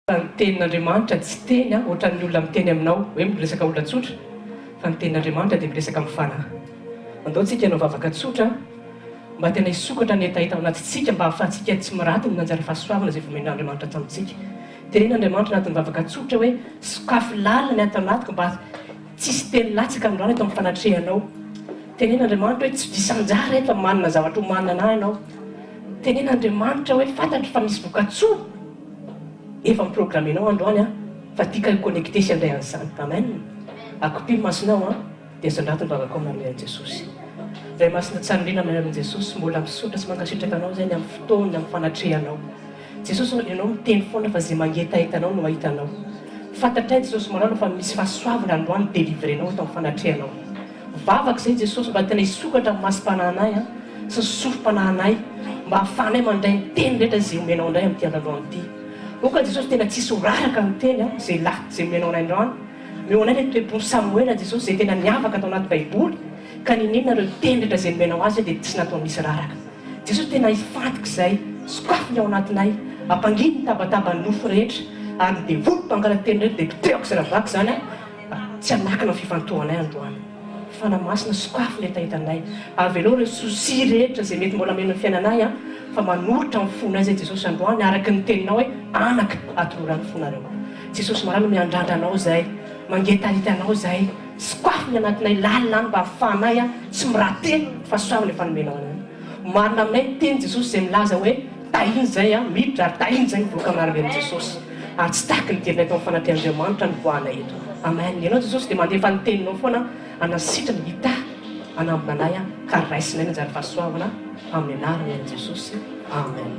Fa ny tenin'Andriamanitra tsy teny an, ohatran'ny olona miteny aminao hoe miresaka olona tsotra, fa ny tenin'Andriamanitra dia miresaka amin'ny fanahy. Andao tsika hanao vavaka tsotra mba tena hisokatra ny hetaheta ao anatintsika mba hahafahantsika tsy miraty ny anjara fahasoavana izay vomen'Andriamanitra tamintsika. Tenen'Andriamanitra anatin'ny vavaka tsotra hoe sokafy lalina ny ato anatiko mba tsisy teny latsaka androany eto amin'ny fanatrehanao. Tenen'Andriamanitra hoe tsy diso anjara eto fa manana zavatra omanina anah ianao. Tenen'Andriamanitra hoe fantatro fa misy vokatsoa. Efa mi-programmenao androany an, fa tiaka hi-connecter sy handray an'izany. Amen. Akopio ny masonao an, dia sandrato ny vavakao amin'ny anaran'i Jesosy. Ray Masina tsara indrindra amin'ny anaran'i Jesosy, mbola misaotra sy mankasitraka Anao izay ny amin'ny fotoana, amin'ny fanatrehanao. Jesosy ô, Ianao miteny foana fa izay mangetaheta Anao no hahita Anao. Fantatray Jesosy malala fa misy fahasoavana androany delivrenao eto amin'ny fanatrehanao. Vavaka izay Jesosy mba tena hisokatra ny masom-panahinay an, sy ny sofim-panahinay mba hahafahanay mandray ny teny rehetra izay omenao indray amin'ity andro androany ity. Aoka Jesosy tena tsy hisy ho raraka ny teny an, izay lahy izay omenao anay androany. Omeo anay ilay toe-pon'i Samoela Jesosy izay tena niavaka tao anaty baiboly ka niniana ireo teny rehetra izay nomenao azy dia tsy natao nisy raraka. Jesosy tena hifantoka izay, sokafy ny ao anatinay, ampangino ny tabataban'ny nofo rehetra ary ny devoly mpangala-teny rehetra dia potehako sy ravako izany an, Tsy hanakana ny fifantohanay androany. Fanahy Masina, sokafy ny hetahetanay. Avelao ireo soucis rehetra izay mety mbola hameno ny fiainanay an, fa manolotra ny fonay izay Jesosy androany araka ny teninao hoe anaka atoloray ny fonareo. Jesosy malala miandrandra anao izay, mangetaheta anao izay, sokafy ny anatinay lalina any mba ahafahanay an tsy mi-rater ny fahasoavana efa nomenao anay. Marina aminay ny teny Jesosy izay milaza hoe Tahiny izay an, miditra ary tahiny izay mivoaka amin'ny anaran'i Jesosy. Ary tsy tahaky ny dielinay tao amin'ny fanatrehan'Andriamanitra nivoahana eto. Amen. Ianao Jesosy dia mandefa ny teninao foana hanasitrana, hitahy, hanambina anay an, ka raisinay ny anjara fahasoavana amin'ny anaran'i Jesosy. Amen.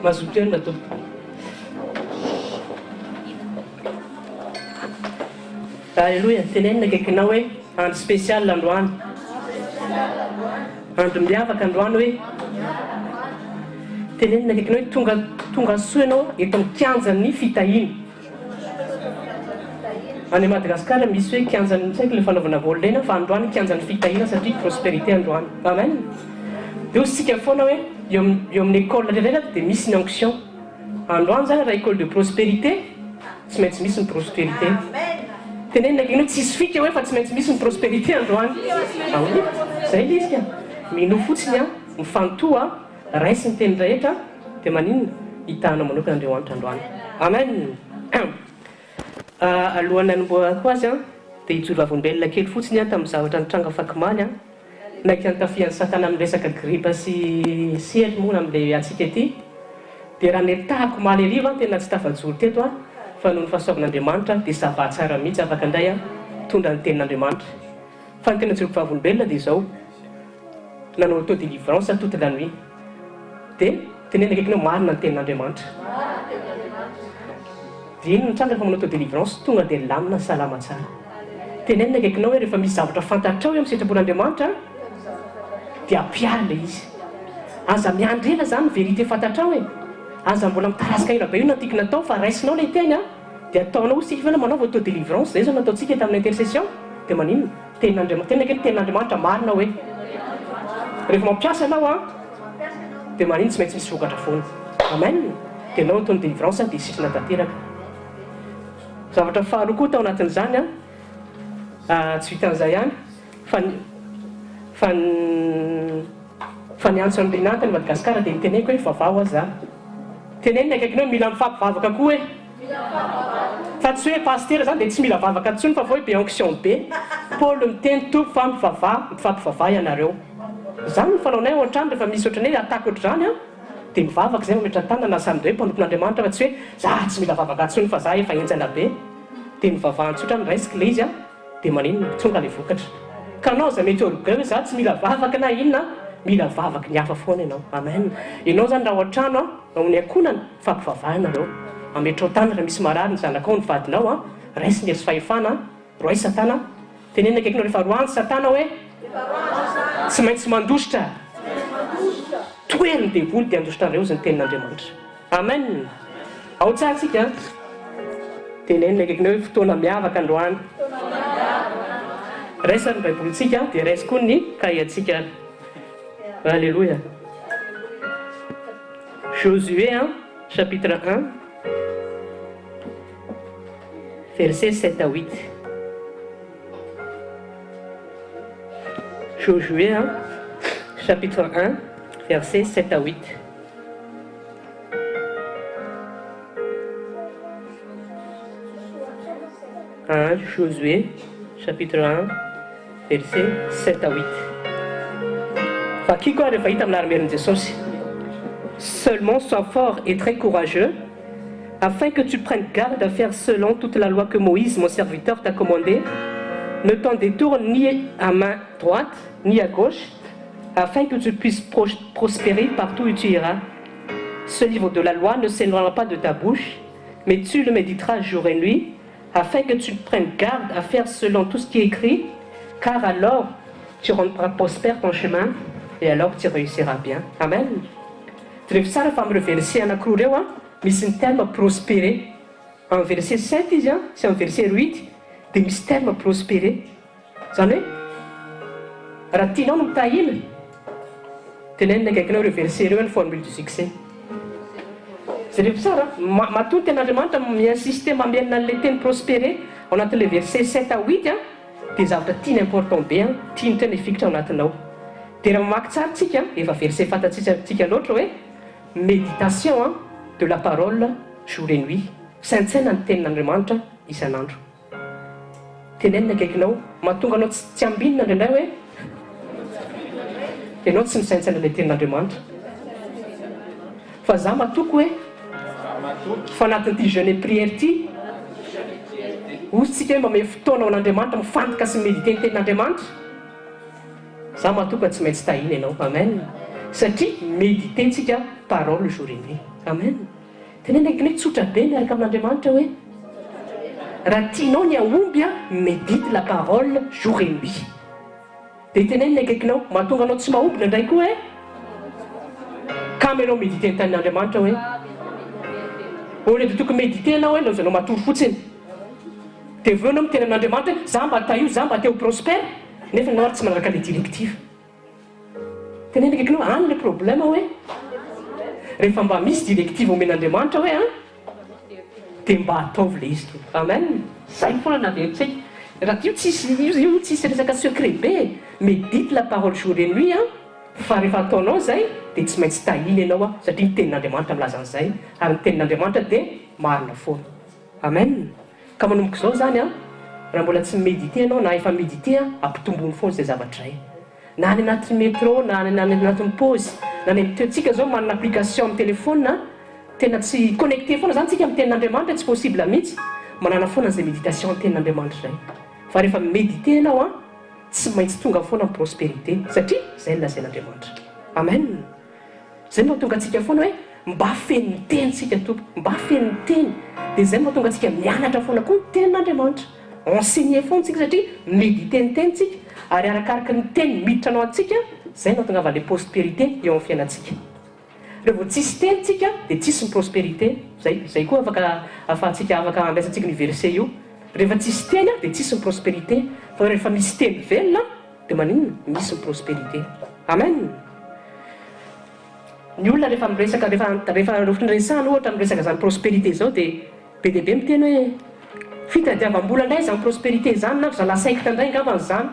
Mazoto enina tompoko. Alléluia, tenenina akaikinao hoe andro spécial androany. Andro miavaka androany hoe. Tenenina akaikinao hoe tonga tonga soa ianao eto amin'ny kianjan'ny fitahiana. Any Madagascar misy hoe kianjan'ny tsy haiko ilay fanaovana baolina eny fa androany kianjan'ny fitahiana satria prospérité androany. Amen. Dia hoy isika foana hoe eo eo amin'ny école rehetra dia misy ny onction. Androany zany raha école de prospérité tsy maintsy misy ny prospérité. Tenenina akaiky hoe tsisy fika hoe fa tsy maintsy misy ny prospérité androany. Ah oui, zay le izy ka. Minoa fotsiny an, mifantoha, raiso ny teny rehetra dia maninona? Hitahanao manokana Andriamanitra androany. Amen. Alohan'ny hanombohako azy an, dia hijoro vavolombelona kely fotsiny aho tamin'ny zavatra nitranga afakomaly an. Naika nitafihan'i satana amin'ny resaka gripa sy sery moa amin'ilay hatsiaka ity dia raha netahako omaly hariva aho tena tsy tafajoro teto aho fa noho ny fahasoavan'Andriamanitra dia ça va tsara mihitsy afaka indray aho mitondra ny tenin'Andriamanitra fa ny tena joroko vavolombelona dia izao nanao auto délivrance aho toute la nuit dia teneno akaiky ny hoe marina ny tenin'Andriamanitra dia inona ny tranga rehefa manao auto délivrance tonga dia lamina salama tsara Tenenina akaikinao hoe rehefa misy zavatra fantatrao eo amin'ny sitrapon'Andriamanitra dia ampiharo ilay izy. Aza miandry ela izany ny vérité fantatrao e! Aza mbola mitarazoka ela be io na tiako natao fa raisinao ilay teny an! Dia ataonao hoy isika fa manaova auto délivrance, izay izao nataontsika tamin'ny intercession dia maninona? Tenin'Andriamanitra, tenenina akaiky tenin'Andriamanitra marina hoe rehefa mampiasa ianao an! Dia maninona tsy maintsy misy vokatra foana. Amen! Dia anao auto délivrance dia sitrana tanteraka. Zavatra faharoa koa tao anatin'izany an, tsy vitan'izay ihany fa ny fa ny fa niantso an'i Rinah tany Madagasikara dia niteneniko hoe vavaho aza za. Tenenina akaikinao hoe mila mifampivavaka koa e! Fa tsy hoe pasitera zany dia tsy mila vavaka intsony fa vao hoe be onction be. Paoly miteny Tompo fa mivavaha, mifampivavaha ianareo. Izany no fanaonay ao an-trano rehefa misy ohatran'ny hoe attaque ohatr'izany an. Dia mivavaka izay mametra-tanana samy hoe mpanompon'Andriamanitra fa tsy hoe za tsy mila vavaka intsony fa za efa henjana be. Dia mivavaha tsotra ny raisiko ilay izy an, dia maninona? Tonga ilay vokatra. Ka anao aza mety orgueil hoe za tsy mila vavaka na inona an, mila vavaky ny hafa foana ianao. Amen. Ianao izany raha ao an-trano an, ao ny ankohonana, mifampivavaha ianareo. Ametrao tanana raha misy marary ny zanakao, ny vadinao an, raiso ny hery sy fahefana an, roahy satana an. Tenenina akaikinao rehefa roahan'i satana hoe tsy maintsy mandositra. Tohero ny devoly dia handositra anareo hozy ny tenin'Andriamanitra. Amen! Ao tsara tsika an! Tenenina akaikinao hoe fotoana miavaka androany. Raiso ary ny baibolintsika dia raiso koa ny kahiantsika ary. Alléluia. Josué chapitre 1. verset 7 à 8. Josué chapitre 1 verset 7 à 8. 1 Josué chapitre 1 verset 7 à 8. Vakiko ary rehefa hita amin'ny larimerin'i Jesosy. Seulement sois fort et très courageux, afin que tu prennes garde à faire selon toute la loi que Moïse, mon serviteur, t'a commandée. Ne t'en détourne ni à main droite, ni à gauche, afin que tu puisses prospérer partout où tu iras. Ce livre de la loi ne s'éloignera pas de ta bouche, mais tu le méditeras jour et nuit, afin que tu prennes garde à faire selon tout ce qui est écrit, car alors tu rendras prospère ton chemin, et alors tu réussiras bien. Amen. Jereo tsara fa amin'ireo verset anankiroa ireo misy ny terme prospérer. Amin'ny verset 7 izy sy amin'ny verset 8 dia misy terme prospérer. Izany hoe raha tianao no mitahina, tenenina akaikinao ireo verset ireo ny formule du succès. Jereo tsara, matoa ny tenin'Andriamanitra mi-insister mamerina an'ilay teny prospérer ao anatin'ilay verset 7 à 8 dia zavatra tiany important be, tiany tena hifikitra ao anatinao. Dia raha mamaky tsara tsika, efa verset fantatsika loatra hoe méditation de la parole jour et nuit. Saintsaina ny tenin'Andriamanitra isan'andro. Tenenina akaikinao, mahatonga anao tsy ambinina indraindray hoe ianao tsy misaintsaina ilay tenin'Andriamanitra. Fa za matoky hoe fa anatin'ity jeûne et prière ity, hoy tsika hoe mba mahay fotoana ho an'Andriamanitra mifantoka sy méditer ny tenin'Andriamanitra. Za matoky fa tsy maintsy tahina ianao. Amen. Satria méditer tsika parole jour et nuit. Amen. Tenenina akaikinao hoe tsotra be miaraka amin'Andriamanitra hoe raha tianao ny hahomby médite la parole jour et nuit. Dia tenenina akaikinao, mahatonga anao tsy mahomby indraindray koa hoe kamo ianao méditer ny tenin'Andriamanitra hoe au lieu de tokony méditer ianao hoe laozanao matory fotsiny. Dia avy eo ianao miteny amin'Andriamanitra hoe za mba tahio, za mba te ho prospère, nefa ianao ary tsy manaraka ilay directive. Tenenina akaikinao any le problème hoe rehefa mba misy directive omen'Andriamanitra hoe an dia mba ataovy ilay izy Tompo. Amen. Zay foana no averintsika. Raha io tsisy io tsisy resaka secret be, médite la parole jour et nuit an, fa rehefa ataonao izay dia tsy maintsy tahina ianao an, satria ny tenin'Andriamanitra milaza an'izay, ary ny tenin'Andriamanitra dia marina foana. Amen. Ka manomboka izao izany an, raha mbola tsy mi-méditer ianao na efa mi-méditer an, ampitombony foana izay zavatra izay. Na any anaty metro, na any anatin'ny pause, na any amin'ny tsika izao manana application amin'ny téléphone an, tena tsy connecté foana izany tsika amin'ny tenin'Andriamanitra, tsy possible mihitsy, manana foana an'izay méditation ny tenin'Andriamanitra izay. Fa rehefa mi-méditer ianao an, tsy maintsy tonga foana ny prospérité, satria izay no lazain'Andriamanitra. Amen. Izay no mahatonga antsika foana hoe mba feno ny teny tsika Tompo, mba feno ny teny, dia izay no mahatonga antsika mianatra foana koa ny tenin'Andriamanitra, enseigner foana tsika satria méditer ny teny tsika, ary arakaraky ny teny miditra anao antsika, izay no ahatongavan'ilay prospérité eo amin'ny fiainantsika. Raha vao tsisy teny tsika dia tsisy ny prospérité, izay, izay koa afaka ahafahantsika afaka andraisantsika an'io verset io, rehefa tsisy teny dia tsisy ny prospérité, fa rehefa misy teny velona dia maninona? Misy ny prospérité. Amen! Ny olona rehefa miresaka, rehefa rehefa resahana ohatra miresaka izany prospérité izao dia be dia be miteny hoe fitadiavam-bola indray izany prospérité izany na ry zalahy secte indray angambany izany.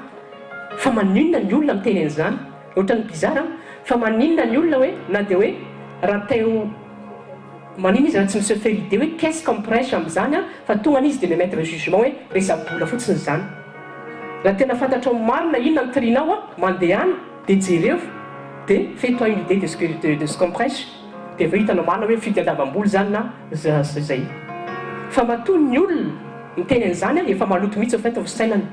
Fa maninona ny olona miteny an'izany? Ohatran'ny bizarre an! Fa maninona ny olona hoe na dia hoe raha te ho maninona izy raha tsy mi-se faire idée hoe qu'est-ce qu'on prêche amin'izany an? Fa tonga anie izy dia mi-emettre jugement hoe resa-bola fotsiny izany. Raha tena fantatrao marina inona ny tirinao an, mandehana dia jereo dia fais toi une idée de ce que de ce qu'on prêche dia avy eo hitanao marina hoe fitadiavam-bola izany na izay. Fa matoa ny olona miteny an'izany an, efa maloto mihitsy au fait ny fisainany.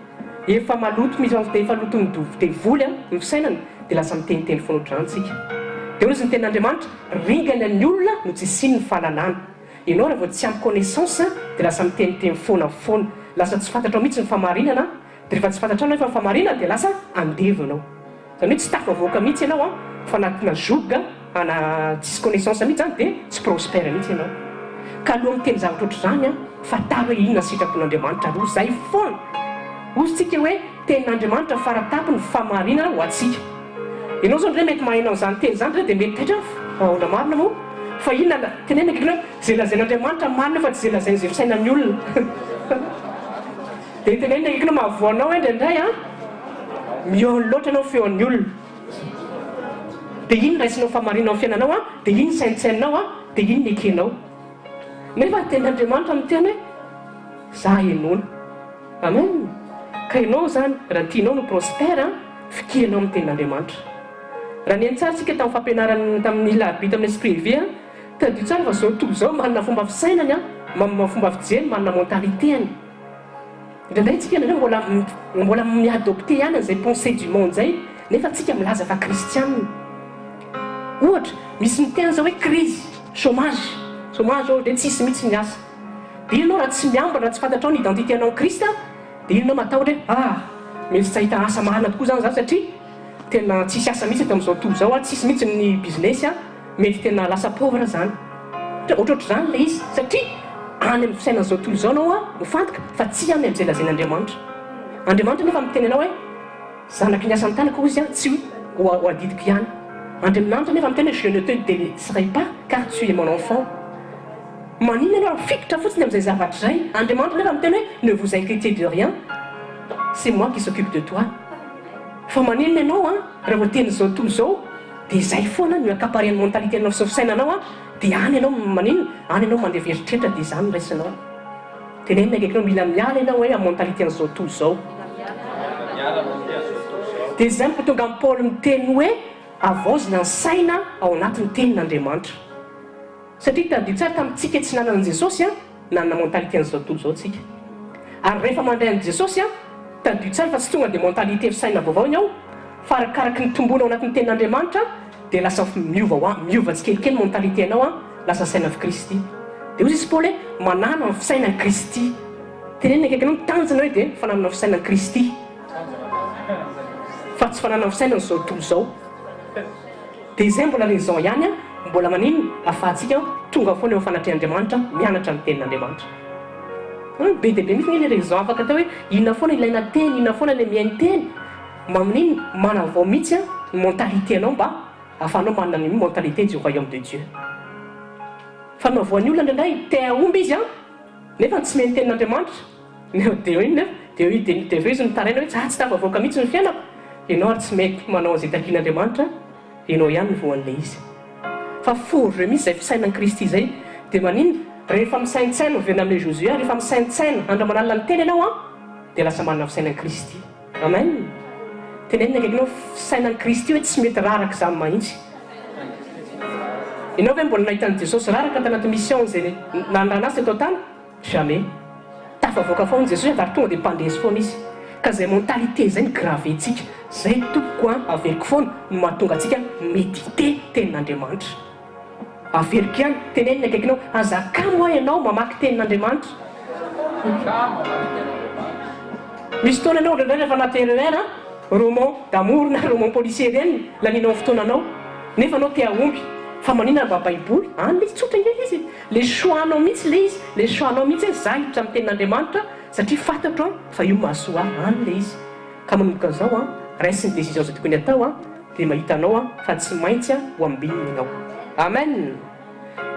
Efa maloto mihitsy efa loton'ny devoly an ny fisainany dia lasa miteniteny foana ohatr'izany tsika. Dia hoy izy ny tenin'Andriamanitra, ringana ny olona no tsy hisian'ny fahalalana. Ianao raha vao tsy ampy connaissance dia lasa miteniteny foana foana, lasa tsy fantatrao mihitsy ny famarinana, dia rehefa tsy fantatrao nefa ny famarinana dia lasa andevo ianao. Izany hoe tsy tafavoaka mihitsy ianao an, fa anatina joug ana tsisy connaissance mihitsy izany dia tsy prospère mihitsy ianao. Ka aloha miteny zavatra ohatr'izany an, fantaro hoe inona ny sitrapon'Andriamanitra aloha, izay foana. Hozy tsika hoe tenin'Andriamanitra faratapony famarinana ho antsika. Ianao zao ndray mety maheno an'izany teny izany ndray dia mety taitra fa ahoana marina moa? Fa inona la teneniko ianao hoe izay lazain'Andriamanitra marina fa tsy izay lazain'izay fisainan'ny olona. Dia tenenina akaikinao mahavoa anao indraindray an, mihaino loatra ianao feon'ny olona. Dia iny raisinao fahamarinana ao amin'ny fiainanao an, dia iny saintsaininao an, dia iny no ekenao. Nefa ny tenin'Andriamanitra miteny hoe za henoina. Amen! Ka ianao izany raha tianao no prospère an, fikirinao amin'ny tenin'Andriamanitra. Raha nihaino tsara isika tamin'ny fampianarana tamin'ny alarobia tamin'ny esprit éveillé an, tadidio tsara fa izao tontolo izao manana fomba fisainany an, manana fomba fijeriny, manana mentalité-ny. Indraindray tsika indraindray mbola mbola mi-adopter ihany an'izay pensée du monde izay nefa tsika milaza fa kristianina. Ohatra, misy miteny zao hoe crise, chômage, chômage ohatra hoe tsisy mihitsy ny asa. Dia ino ianao raha tsy miambina, raha tsy fantatrao ny identité anao en Christ, dia ino ianao matahotra hoe ah, mety tsy hahita asa marina tokoa izany za satria tena tsisy asa mihitsy eto amin'izao tontolo izao ah, tsisy mihitsy ny business ah. Mety tena lasa pauvre zany. Ohatrohatr'izany ilay izy satria any amin'ny fisainan'izao tontolo izao anao mifantoka fa tsy any amin'izay lazain'Andriamanitra. Andriamanitra anefa miteny anao hoe zanaky ny asan'ny tanako hoy izy tsy ho ho adidiko ihany. Andriaminanitra anefa miteny hoe je ne te délaisserai pas car tu es mon enfant. Maninona ianao raha mifikitra fotsiny amin'izay zavatra izay? Andriamanitra anefa miteny hoe ne vous inquiétez de rien, c'est moi qui s'occupe de toi. Fa maninona ianao raha voatenin'izao tontolo izao Dia izay foana no accaparer ny mentalité nao sy ny fisainanao an, dia any ianao maninona? Any ianao mandeha eritreritra dia izany no raisinao. Tenenina akaikinao mila miala ianao hoe amin'ny mentalité an'izao tontolo izao. Dia izay no tonga an'i Paoly miteny hoe havaozina ny saina ao anatin'ny tenin'Andriamanitra. Satria tadidio tsara tamintsika tsy nanana an'i Jesosy an, nanana mentalité an'izao tontolo izao tsika. Ary rehefa mandray an'i Jesosy an, tadidio tsara fa tsy tonga dia mentalité fisainana vaovao ny ao, fa arakaraky ny tomboana ao anatin'ny tenin'Andriamanitra dia lasa miova ho miova tsikelikely ny mentalité anao an, lasa saina avy Kristy. Dia hoy izy Paoly hoe manana ny fisainan'i Kristy. Tenenina akaiky anao ny tanjona hoe dia fananana ny fisainan'i Kristy. Fa tsy fananana ny fisainan'izao tontolo izao. Dia izay mbola raison ihany an, mbola maninona afahantsika tonga foana eo fanatrehan'Andriamanitra mianatra ny tenin'Andriamanitra. Hum, be dia be mihitsy anie le raison afaka atao hoe inona foana ilaina teny, inona foana le mihaino teny, maninona, manavao mihitsy an ny mentalité anao mba afahanao manana ny mentalité du royaume de Dieu. Fa ny mahavoa ny olona indraindray te hahomby izy an, nefa tsy mihaino tenin'Andriamanitra. Dia eo inona? Dia eo dia dia avy eo izy mitaraina hoe za tsy tafavoaka mihitsy ny fiainako. Ianao ary tsy mety manao an'izay takian'Andriamanitra, ianao ihany no voan'ilay izy. Fa forger mihitsy izay fisainan'i Kristy izay. Dia maninona? Rehefa misaintsaina, miverina amin'ilay Josué, rehefa misaintsaina andro aman'alina ny teny ianao an, dia lasa manana fisainan'i Kristy. Amen. Tenenina akaikinao fisainan'i Kristy hoe tsy mety raraka izany mahintsy. Ianao ve mbola nahita an'i Jesosy raraka tanaty mission izay nanirahana azy teto an-tany? Jamais. Tafavoaka foana Jesosy ary tonga dia mpandresy foana izy. Ka zay mentalité zay no grave-tsika. Zay tompoko an, averiko foana, no mahatonga antsika mediter tenin'Andriamanitra. Averiko ihany, teneno ny akaikinao, aza kamo hoa ianao mamaky tenin'Andriamanitra. Misy fotoana ianao indraindray rehefa anaty RER an, roman d'amour na roman policier ireny lanianao ny fotoananao, nefa anao te hahomby. Fa maninona mba baiboly? Any le izy, tsotra ange le izy e. Le choix nao mihitsy le izy, le choix nao mihitsy hoe za hiditra amin'ny tenin'Andriamanitra satria fantatro an fa io mahasoa ahy, any le izy. Ka manomboka izao an, raiso ny décision izay tokony atao an, dia mahita anao an fa tsy maintsy an ho ambinina ianao. Amen!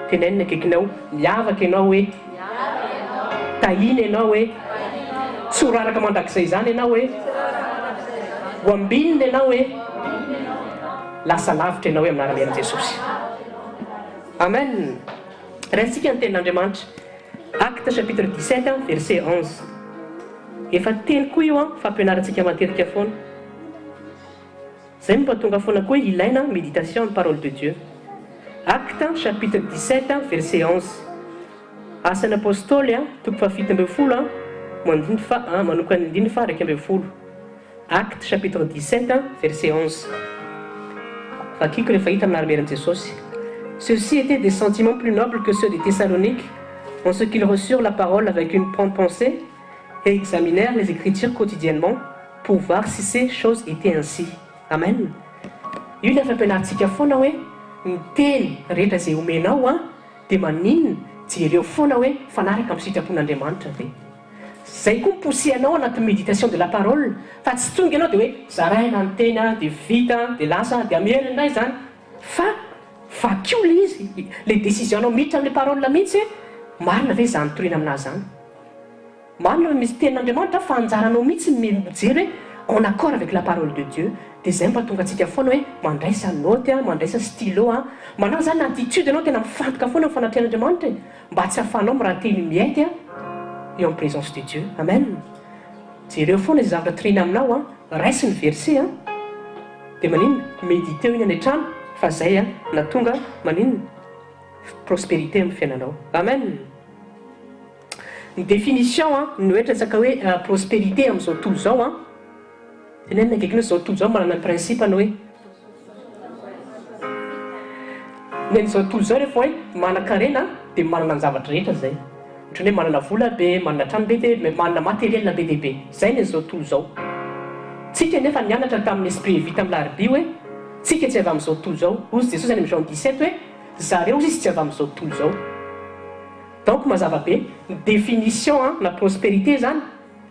Teneno ny akaikinao, miavaka ianao hoe, tahina ianao hoe, tsy ho raraka mandrakizay izany ianao hoe, ho ambinina ianao hoe, lasa lavitra ianao hoe amin'ny anaran'i Heriny Jesosy. Amen! Raisintsika ny tenin'Andriamanitra. Actes chapitre 17 verset 11. Efa teny koa io an, fampianarantsika matetika foana. Zay no mahatonga foana koa hoe ilaina méditation ny parole de Dieu. Actes chapitre 17 verset 11. Asan'ny Apostoly toko faha 17 mandiny faha manomboka ny andininy faha 11. Actes chapitre 17 verset 11 Vakiko rehefa hita amin'ny armerin'i Jesosy. Ceux-ci étaient des sentiments plus nobles que ceux des Thessaloniques en ce qu'ils reçurent la parole avec une prompte pensée et examinèrent les Écritures quotidiennement pour voir si ces choses étaient ainsi. Amen. Io ilay fampianarintsika foana hoe ny teny rehetra izay omenao an dia maninona jereo foana hoe mifanaraka amin'ny sitrapon'Andriamanitra ve. Zay koa mi-pousser anao anaty méditation de la parole fa tsy tonga ianao dia hoe zaraina ny teny an, dia vita an, dia lasa an, dia hamerina indray izany fa vakio ilay izy, ilay décision-nao miditra amin'ilay parole mihitsy hoe marina ve izany toriana aminà izany? Marina fa misy tenin'Andriamanitra fa anjaranao mihitsy ny mijery hoe en accord avec la parole de Dieu. Dia izay no mahatonga antsika foana hoe mandraisa note a, mandraisa stylo a, manana izany attitude ianao tena mifantoka foana amin'ny fanatrehan'Andriamanitra e, mba tsy hahafahanao mi-rater une miette a eo amin'ny présence de Dieu. Amen. Jereo foana izay zavatra toriana aminao a, raiso ny verset a, dia maninona? Mediteo iny any an-trano fa izay a nahatonga maninona? Prospérité amin'ny fiainanao. Amen. Ny définition a, ny hoe resaka hoe prospérité amin'izao tontolo izao a, Tenenina akaiky hoe zao tontolo zao manana ny principe ny hoe ny an'izao tontolo izao rehefa hoe manan-karena dia manana ny zavatra rehetra zay. Ohatran'ny hoe manana vola be, manana trano be dia be, manana matériel be dia be. Zay ny an'izao tontolo izao. Tsika nefa nianatra tamin'ny esprit vie tamin'ny larobia hoe tsika tsy avy amin'izao tontolo izao. Hozy Jesosy any amin'ny Jean 17 hoe zareo hozy izy tsy avy amin'izao tontolo izao. Donc mazava be ny définition na prospérité zany.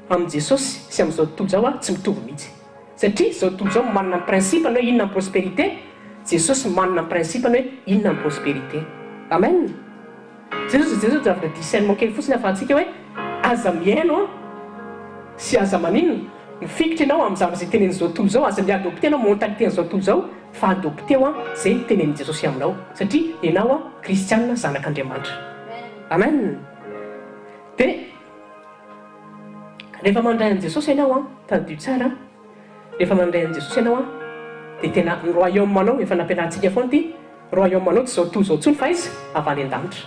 Amin'i Jesosy sy amin'izao tontolo izao a tsy mitovy mihitsy. Satria izao tontolo izao manana ny principe-ny hoe inona ny prospérité, Jesosy manana ny principe-ny hoe inona ny prospérité. Amen! Jesosy Jesosy zavatra discernement kely fotsiny ahafahantsika hoe aza mihaino an sy aza maninona, mifikitra ianao amin'ny zavatra izay tenenin'izao tontolo izao, aza mi-adopter ianao mentalité an'izao tontolo izao fa adopteo an izay tenenin'i Jesosy aminao satria ianao an kristiana zanak'Andriamanitra. Amen! Dia. Rehefa mandray an'i Jesosy ianao an, tadidio tsara an, rehefa mandray an'i Jesosy ianao an, dia tena ny royaume anao, efa nampianarintsika foana ity, royaume anao tsy izao tontolo izao intsony fa aiza? Avy any an-danitra.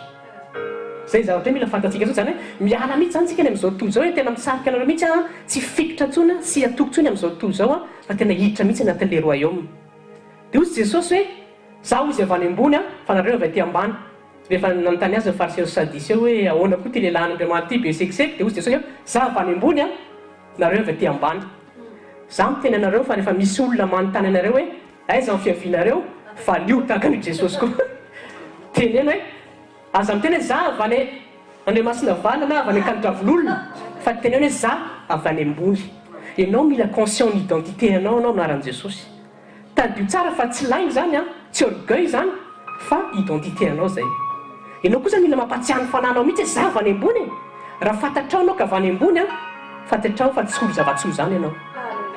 Izay zavatra hoe mila fantatsika intsony izany hoe miala mihitsy izany tsika any amin'izao tontolo izao hoe tena misarika anareo mihitsy aho an, tsy hifikitra intsony an, tsy hatoky intsony amin'izao tontolo izao an, fa tena hiditra mihitsy anatin'ilay royaume. Dia hoy Jesosy hoe, Izaho izy avy any ambony an, fa nareo avy aty ambany. Rehefa nanontany azy ny Fariseo sy Sadiseo hoe ahoana koa ity lehilahin'Andriamanitra ity be sekiseky, dia hoy Jesosy hoe, Za avy any ambony an, nareo avy aty ambany. Za miteny anareo fa rehefa misy olona manontany anareo hoe aiza ny fiavianareo, valio tahaka an'io Jesosy koa. Teneno hoe, aza miteny hoe za avy any Andriamasinavalona na avy any Ankanidravololona, fa teneno hoe za avy any ambony. Ianao mila conscient ny identité anao ianao amin'ny anaran'i Jesosy. Tadidio tsara fa tsy lainga izany an, tsy orgueil izany fa identité anao izay. Ianao kosa mila mampatsiahy ny fanahinao mihitsy hoe za avy any ambony e! Raha fantatrao ianao ka avy any ambony an, fantatrao fa tsy olo zava-tsoa izany ianao.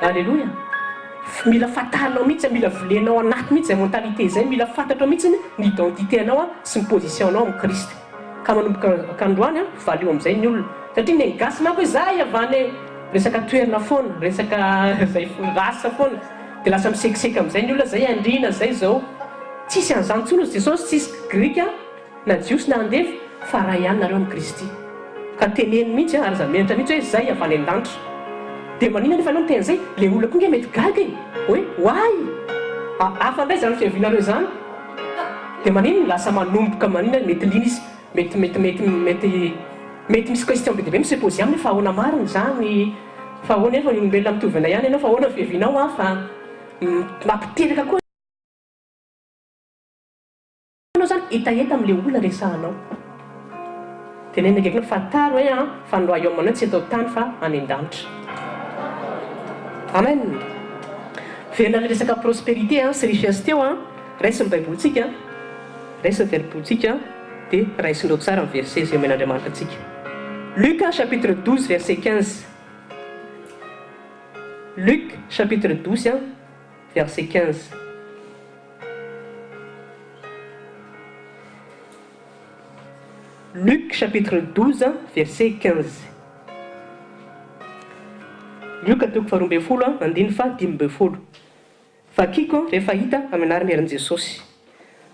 Aleloia! Mila fantarinao mihitsy, mila volenao anaty mihitsy izay mentalité izay, mila fantatrao mihitsy ny identité anao sy ny position anao amin'i Kristy. Ka manomboka androany an, valio amin'izay ny olona. Satria ny an'ny gasy manko hoe za avy any resaka toerana foana, resaka zay race foana. Dia lasa misekiseky amin'izay ny olona, zay andriana, zay zao. Tsisy an'izany intsony hozy Jesosy, tsisy grika na jiosy na andevo fa ray ihany nareo amin'i Kristy. Ka teneno mihitsy an, ary aza menatra mihitsy hoe zay avy any an-danitra. Dia maninona anefa ianao miteny izay? Le olona koa nge mety gaga e! Hoe oay! Hafa indray izany fiavianareo izany. Dia maninona? Lasa manomboka maninona mety liana izy, mety mety mety mety mety misy question be dia be mi se poser aminy hoe fa ahoana marina izany? Fa ahoana efa olombelona mitovy anay ihany ianao fa ahoana ny fiavianao an fa mampiteraka koa anao zany hetaheta amin'ilay olona resahanao. Tenenina akaikinao fantaro hoe an fa ny royaume anao tsy eto an-tany fa any an-danitra. Amen. Miverina ilay resaka prospérité an sy richesse teo an, raiso ny baibolintsika, raiso ny verbolintsika dia raisinao tsara ny verset izay omen'Andriamanitra antsika. Luc chapitre 12 verset 15. Luc chapitre 12 verset 15. Luc chapitre 12 verset 15. Lioka toko faharoambinifolo andininy faha 15. Vakiko rehefa hita amin'ny anaran'ny herin'i Jesosy.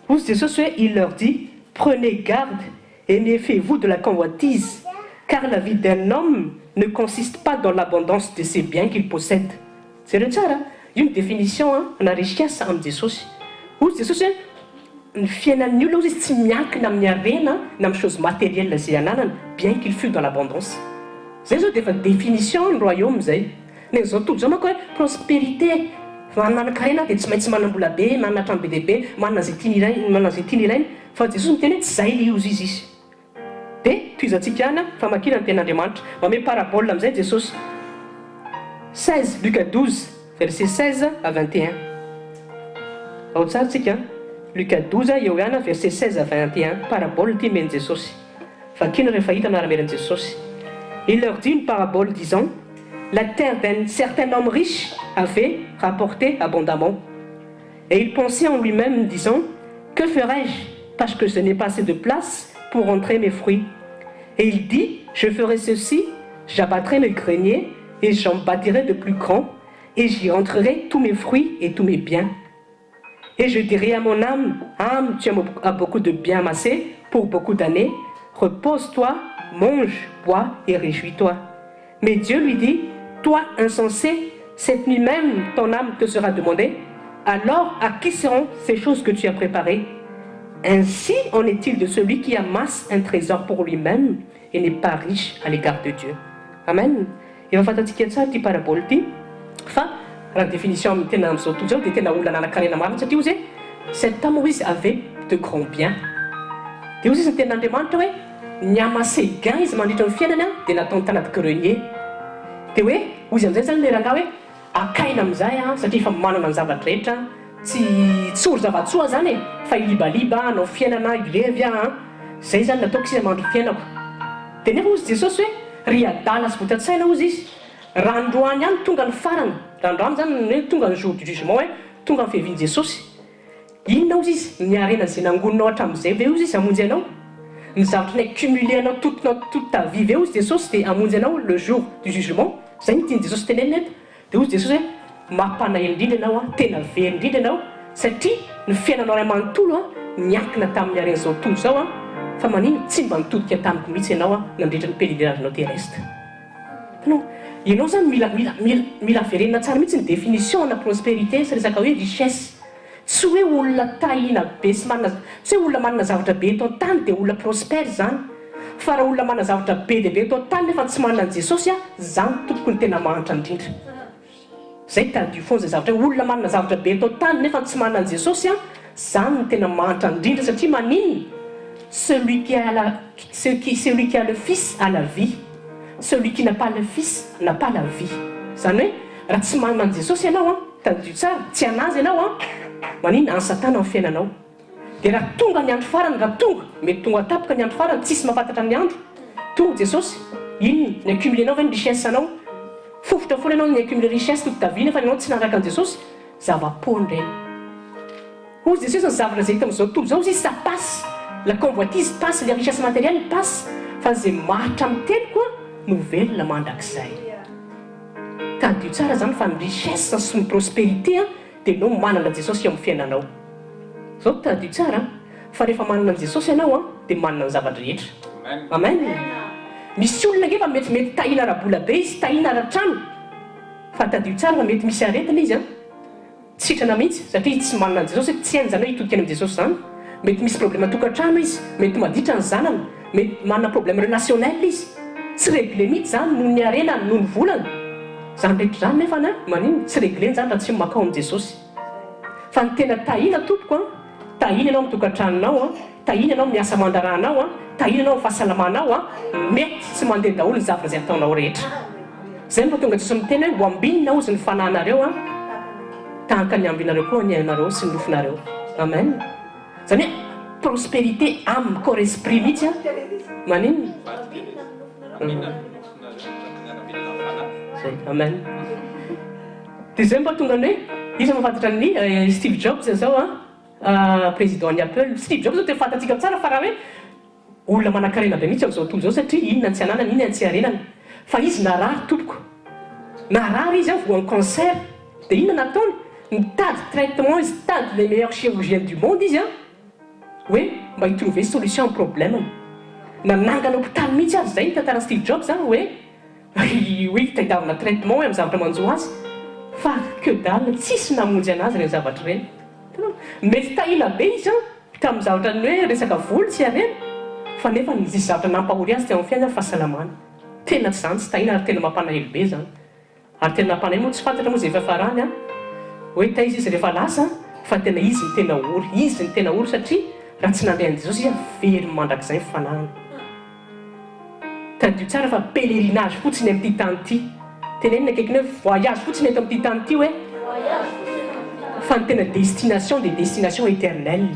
Hozy Jesosy hoe, Il leur dit, Prenez garde et méfiez-vous de la convoitise, car la vie d'un homme ne consiste pas dans l'abondance de ses biens qu'il possède. Jereo tsara, io ny définition ana richesse amin'i Jesosy. Hozy Jesosy hoe, ny fiainan'ny olona hozy izy tsy miankina amin'ny harena na amin'ny choses matérielles izay ananany, bien qu'il fût dans l'abondance. Izay izao dia efa définition ny royaume izay. Ny an'izao tontolo izao manko hoe prospérité, manan-karena dia tsy maintsy manam-bola be, manana trano be dia be, manana izay tiany ilaina, manana izay tiany ilaina. Fa Jesosy miteny hoe tsy izay ilay ozy izy izy. Dia tohizantsika ihany famakiana ny tenin'Andriamanitra. Mamehy parabole amin'izay Jesosy. 16, Luc 12, verset 16 à 21. Ao tsara tsika an. Luc 12 eo ihany verset 16 à 21. Parabole ity omen'i Jesosy. Vakina rehefa hita ny anaram-herin'i Jesosy. Il leur dit une parabole disant, La terre d'un certain homme riche avait rapporté abondamment. Et il pensait en lui-même, disant, Que ferai-je parce que je n'ai pas assez de place pour rentrer mes fruits Et il dit, Je ferai ceci, j'abattrai mes greniers et j'en bâtirai de plus grands, et j'y rentrerai tous mes fruits et tous mes biens. Et je dirai à mon âme, âme, tu as beaucoup de biens amassés pour beaucoup d'années, repose-toi, mange, bois et réjouis-toi. Mais Dieu lui dit, toi insensé, cette nuit même ton âme te sera demandée, alors à qui seront ces choses que tu as préparées Ainsi en est-il de celui qui amasse un trésor pour lui-même et n'est pas riche à l'égard de Dieu. Amen. Efa fantatsika tsara ty parabole ty fa raha définition amin'ny tena am'izao tontolo zao dia tena olona nanan-karena marina satria ozy hoe cet homme izy avait de grands biens. Dia ozy izy ny tenin'Andriamanitra hoe ni-amasse gain izy mandritra ny fiainany a dia nataony tanaty grenier. Dia hoe ozy am'izay zany le rangahy hoe akaina am'izay a satria efa manana ny zavatra rehetra tsy tsy ory zava-tsoa zany e fa ilibaliba anao fiainana ilevy a zay zany nataoko izy mandro fiainako. Dia nefa ozy Jesosy hoe ry adala sy vota-tsaina ozy izy raha androany ihany tonga ny farany raha androany zany hoe tonga ny jour du jugement hoe tonga ny fiavian'i Jesosy inona ozy izy ny harena zay nangoninao hatramin'izay ve ozy izy hamonjy anao ny zavatra ny accumulé anao toute toute ta vie ve ozy Jesosy dia hamonjy anao le jour du jugement zay ny tiany Jesosy tenenina eto dia ozy Jesosy hoe mampanahy indrindra ianao a tena very indrindra ianao satria ny fiainanao ray manontolo a miankina tamin'ny haren'izao tontolo zao a fa manino tsy mba nitodika tamiko mihitsy ianao a nandritra ny pèlerinage-nao terrestre non ianao zany mila mila mila mila verenina tsara mihitsy ny définition na prospérité sy resaka hoe richesse tsy hoe olona tahina be sy manana tsy hoe olona manana zavatra be eto an-tany dia olona prospère zany fa raha olona manana zavatra be dia be eto an-tany nefa tsy manana an' Jesosy a zany tompoko ny tena mahantra indrindra zay tadidio foana zay zavatra hoe olona manana zavatra be eto an-tany nefa tsy manana an' Jesosy a zany ny tena mahantra indrindra satria maninona celui qui a la ce qui celui qui a le fils a la vie celui qui n'a pas le fils n'a pas la vie zany hoe raha tsy manana an' Jesosy ianao a tadidio tsara tsy anazy ianao a maninona any satana ny fiainanao dia raha tonga ny andro farany raha tonga mety tonga tapoka ny andro farany tsisy mahafantatra ny andro tonga Jesosy inona ny accumulenao ve ny richesse anao fofotra foana ianao ny accumule richesse toute ta vie nefa ianao tsy nanaraka an' Jesosy zava-poana reny hozy Jesosy ny zavatra zay hita amin'izao tontolo zao izy ça passe la convoitise passe les richesses matérielles passe fa zay maharitra amin'ny teniko a no velona mandrakizay tadidio tsara zany fa ny richesse sy ny prospérité a dia nao manana Jesosy eo amin'ny fiainanao zao tadidio tsara fa rehefa manana an' Jesosy ianao a dia manana ny zavatra rehetra amen misy olona ngefa metimety tahina ara-bola be izy tahina ara-trano fa tadidio tsara fa mety misy aretina izy a sitrana mihitsy satria tsy manana an' Jesosy tsy hainy zany hoe hitodika any am' Jesosy zany mety misy problème tokantrano izy mety maditra ny zanany mety manana problème relationnel izy tsy réglé mihitsy zany noho ny arenany noho ny volany zany rehetra zany nefa na manino tsy régleny zany raha tsy makao am' Jesosy fa ny tena tahina tompoko a tahina ianao mitokantranonao a tahina ianao miasa mandarahanao a tahina ianao fahasalamanao a mety tsy mandeha daholo ny zavatra zay ataonao rehetra zay mba tonga Jesosy miteny hoe ho ambinina ozy ny fanahinareo a tahaka ny ambinareo koa ny ainareo sy ny nofonareo amen zany hoe prospérité âme corps esprit mihitsy a maninona zay amen de zay mba tonga ny hoe izy mahafantatra ny Steve Jobs zao a président ny Apple Steve Jobs zao te fantatsika tsara fa raha hoe olona manan-karena be mihitsy am'izao tontolo zao satria inona ny tsy ananany inona ny tsy arenany fa izy narary tompoko narary izy a voan'ny cancer de inona nataony mitady traitement izy tady les meilleurs chirurgiens du monde izy a hoe mba hitrouver solution am problème nanangana hôpitaly mihitsy azy zay ny tantara Steve Jobs a hoe hoe hitadiavana traitement hoe amy zavatra manjo azy fa que dalle tsisy namonjy anazy reny zavatra reny mety tahina be izy a tamin'ny zavatra ny hoe resaka voly tsy arena fa nefa nisy zavatra nampahory azy teo amin'ny fiainana fahasalamana tena tsy zany tsy tahina ary tena mampanahelo be zany ary tena nampanahelo moa tsy fantatra moa zay efa farany a hoe taiza izy rehefa lasa fa tena izy ny tena ory izy ny tena ory satria raha tsy nandeha an' Jesosy izy a very mandrakizay ny fanahiny tadidio tsara fa pèlerinage fotsiny amin'ity tany ity tenenina akaikiny hoe voyage fotsiny eto amin'ity tany ity hoe fa ny tena destination de destination éternelle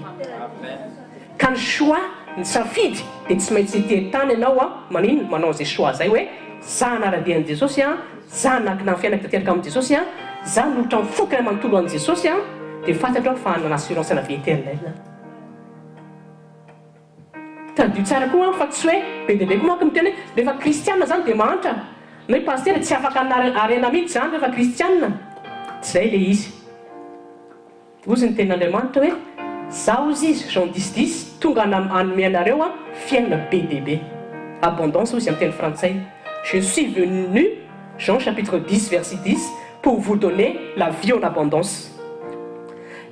ka ny choix ny safidy de tsy maintsy ety tany ianao a manino manao zay choix zay hoe za hanara-dia an'i Jesosy an, za hanankina ny fiainako tanteraka amin'i Jesosy an, za hanolotra ny foko iray manontolo ho an'i Jesosy an, dia fantatro aho fa hanana assurance ana vie éternelle. Tadidio tsara koa an fa tsy hoe be dia be koa manko miteny hoe rehefa kristiana zany dia mahantra, na hoe pasitera tsy afaka hanana harena mihitsy zany rehefa kristiana, tsy zay le izy. Hozy ny tenin'Andriamanitra hoe, Izaho, hozy izy, Jean dix dix, tonga hanome anareo fiainana be dia be. Abondance hozy amin'ny teny frantsay. Je suis venu, Jean chapitre dix verset dix, pour vous donner la vie en abondance.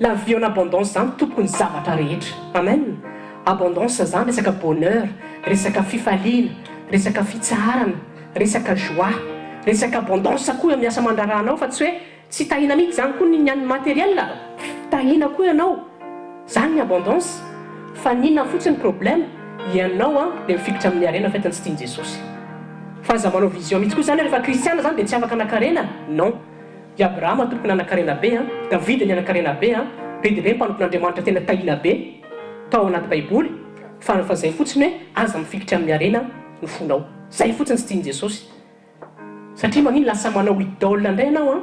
La vie en abondance zany tompoko ny zavatra rehetra. Amen. Abondance zany resaka bonheur, resaka fifaliana, resaka fitsaharana, resaka joie, resaka abondance koa eo amin'ny asa aman-draharahanao fa tsy hoe Tsy tahina mihitsy zany koa ny an'ny matériel, tahina koa ianao, zany ny abondance, fa ny inona fotsiny problème, ianao an dia mifikitra amin'ny harena fait tsy tian'i Jesosy. Fa aza manao vision mihitsy koa zany hoe rehefa kristiana zany dia tsy afaka hanakarena, non, i Abrahama tompoko nanakarena be an, Davida nianakarena be an, be dia be ny mpanompon'Andriamanitra tena tahina be tao anaty baiboly, fa fa zay fotsiny hoe aza mifikitra amin'ny harena ny fonao, zay fotsiny tsy tian'i Jesosy. Satria magnino lasa manao idole ndray ianao an,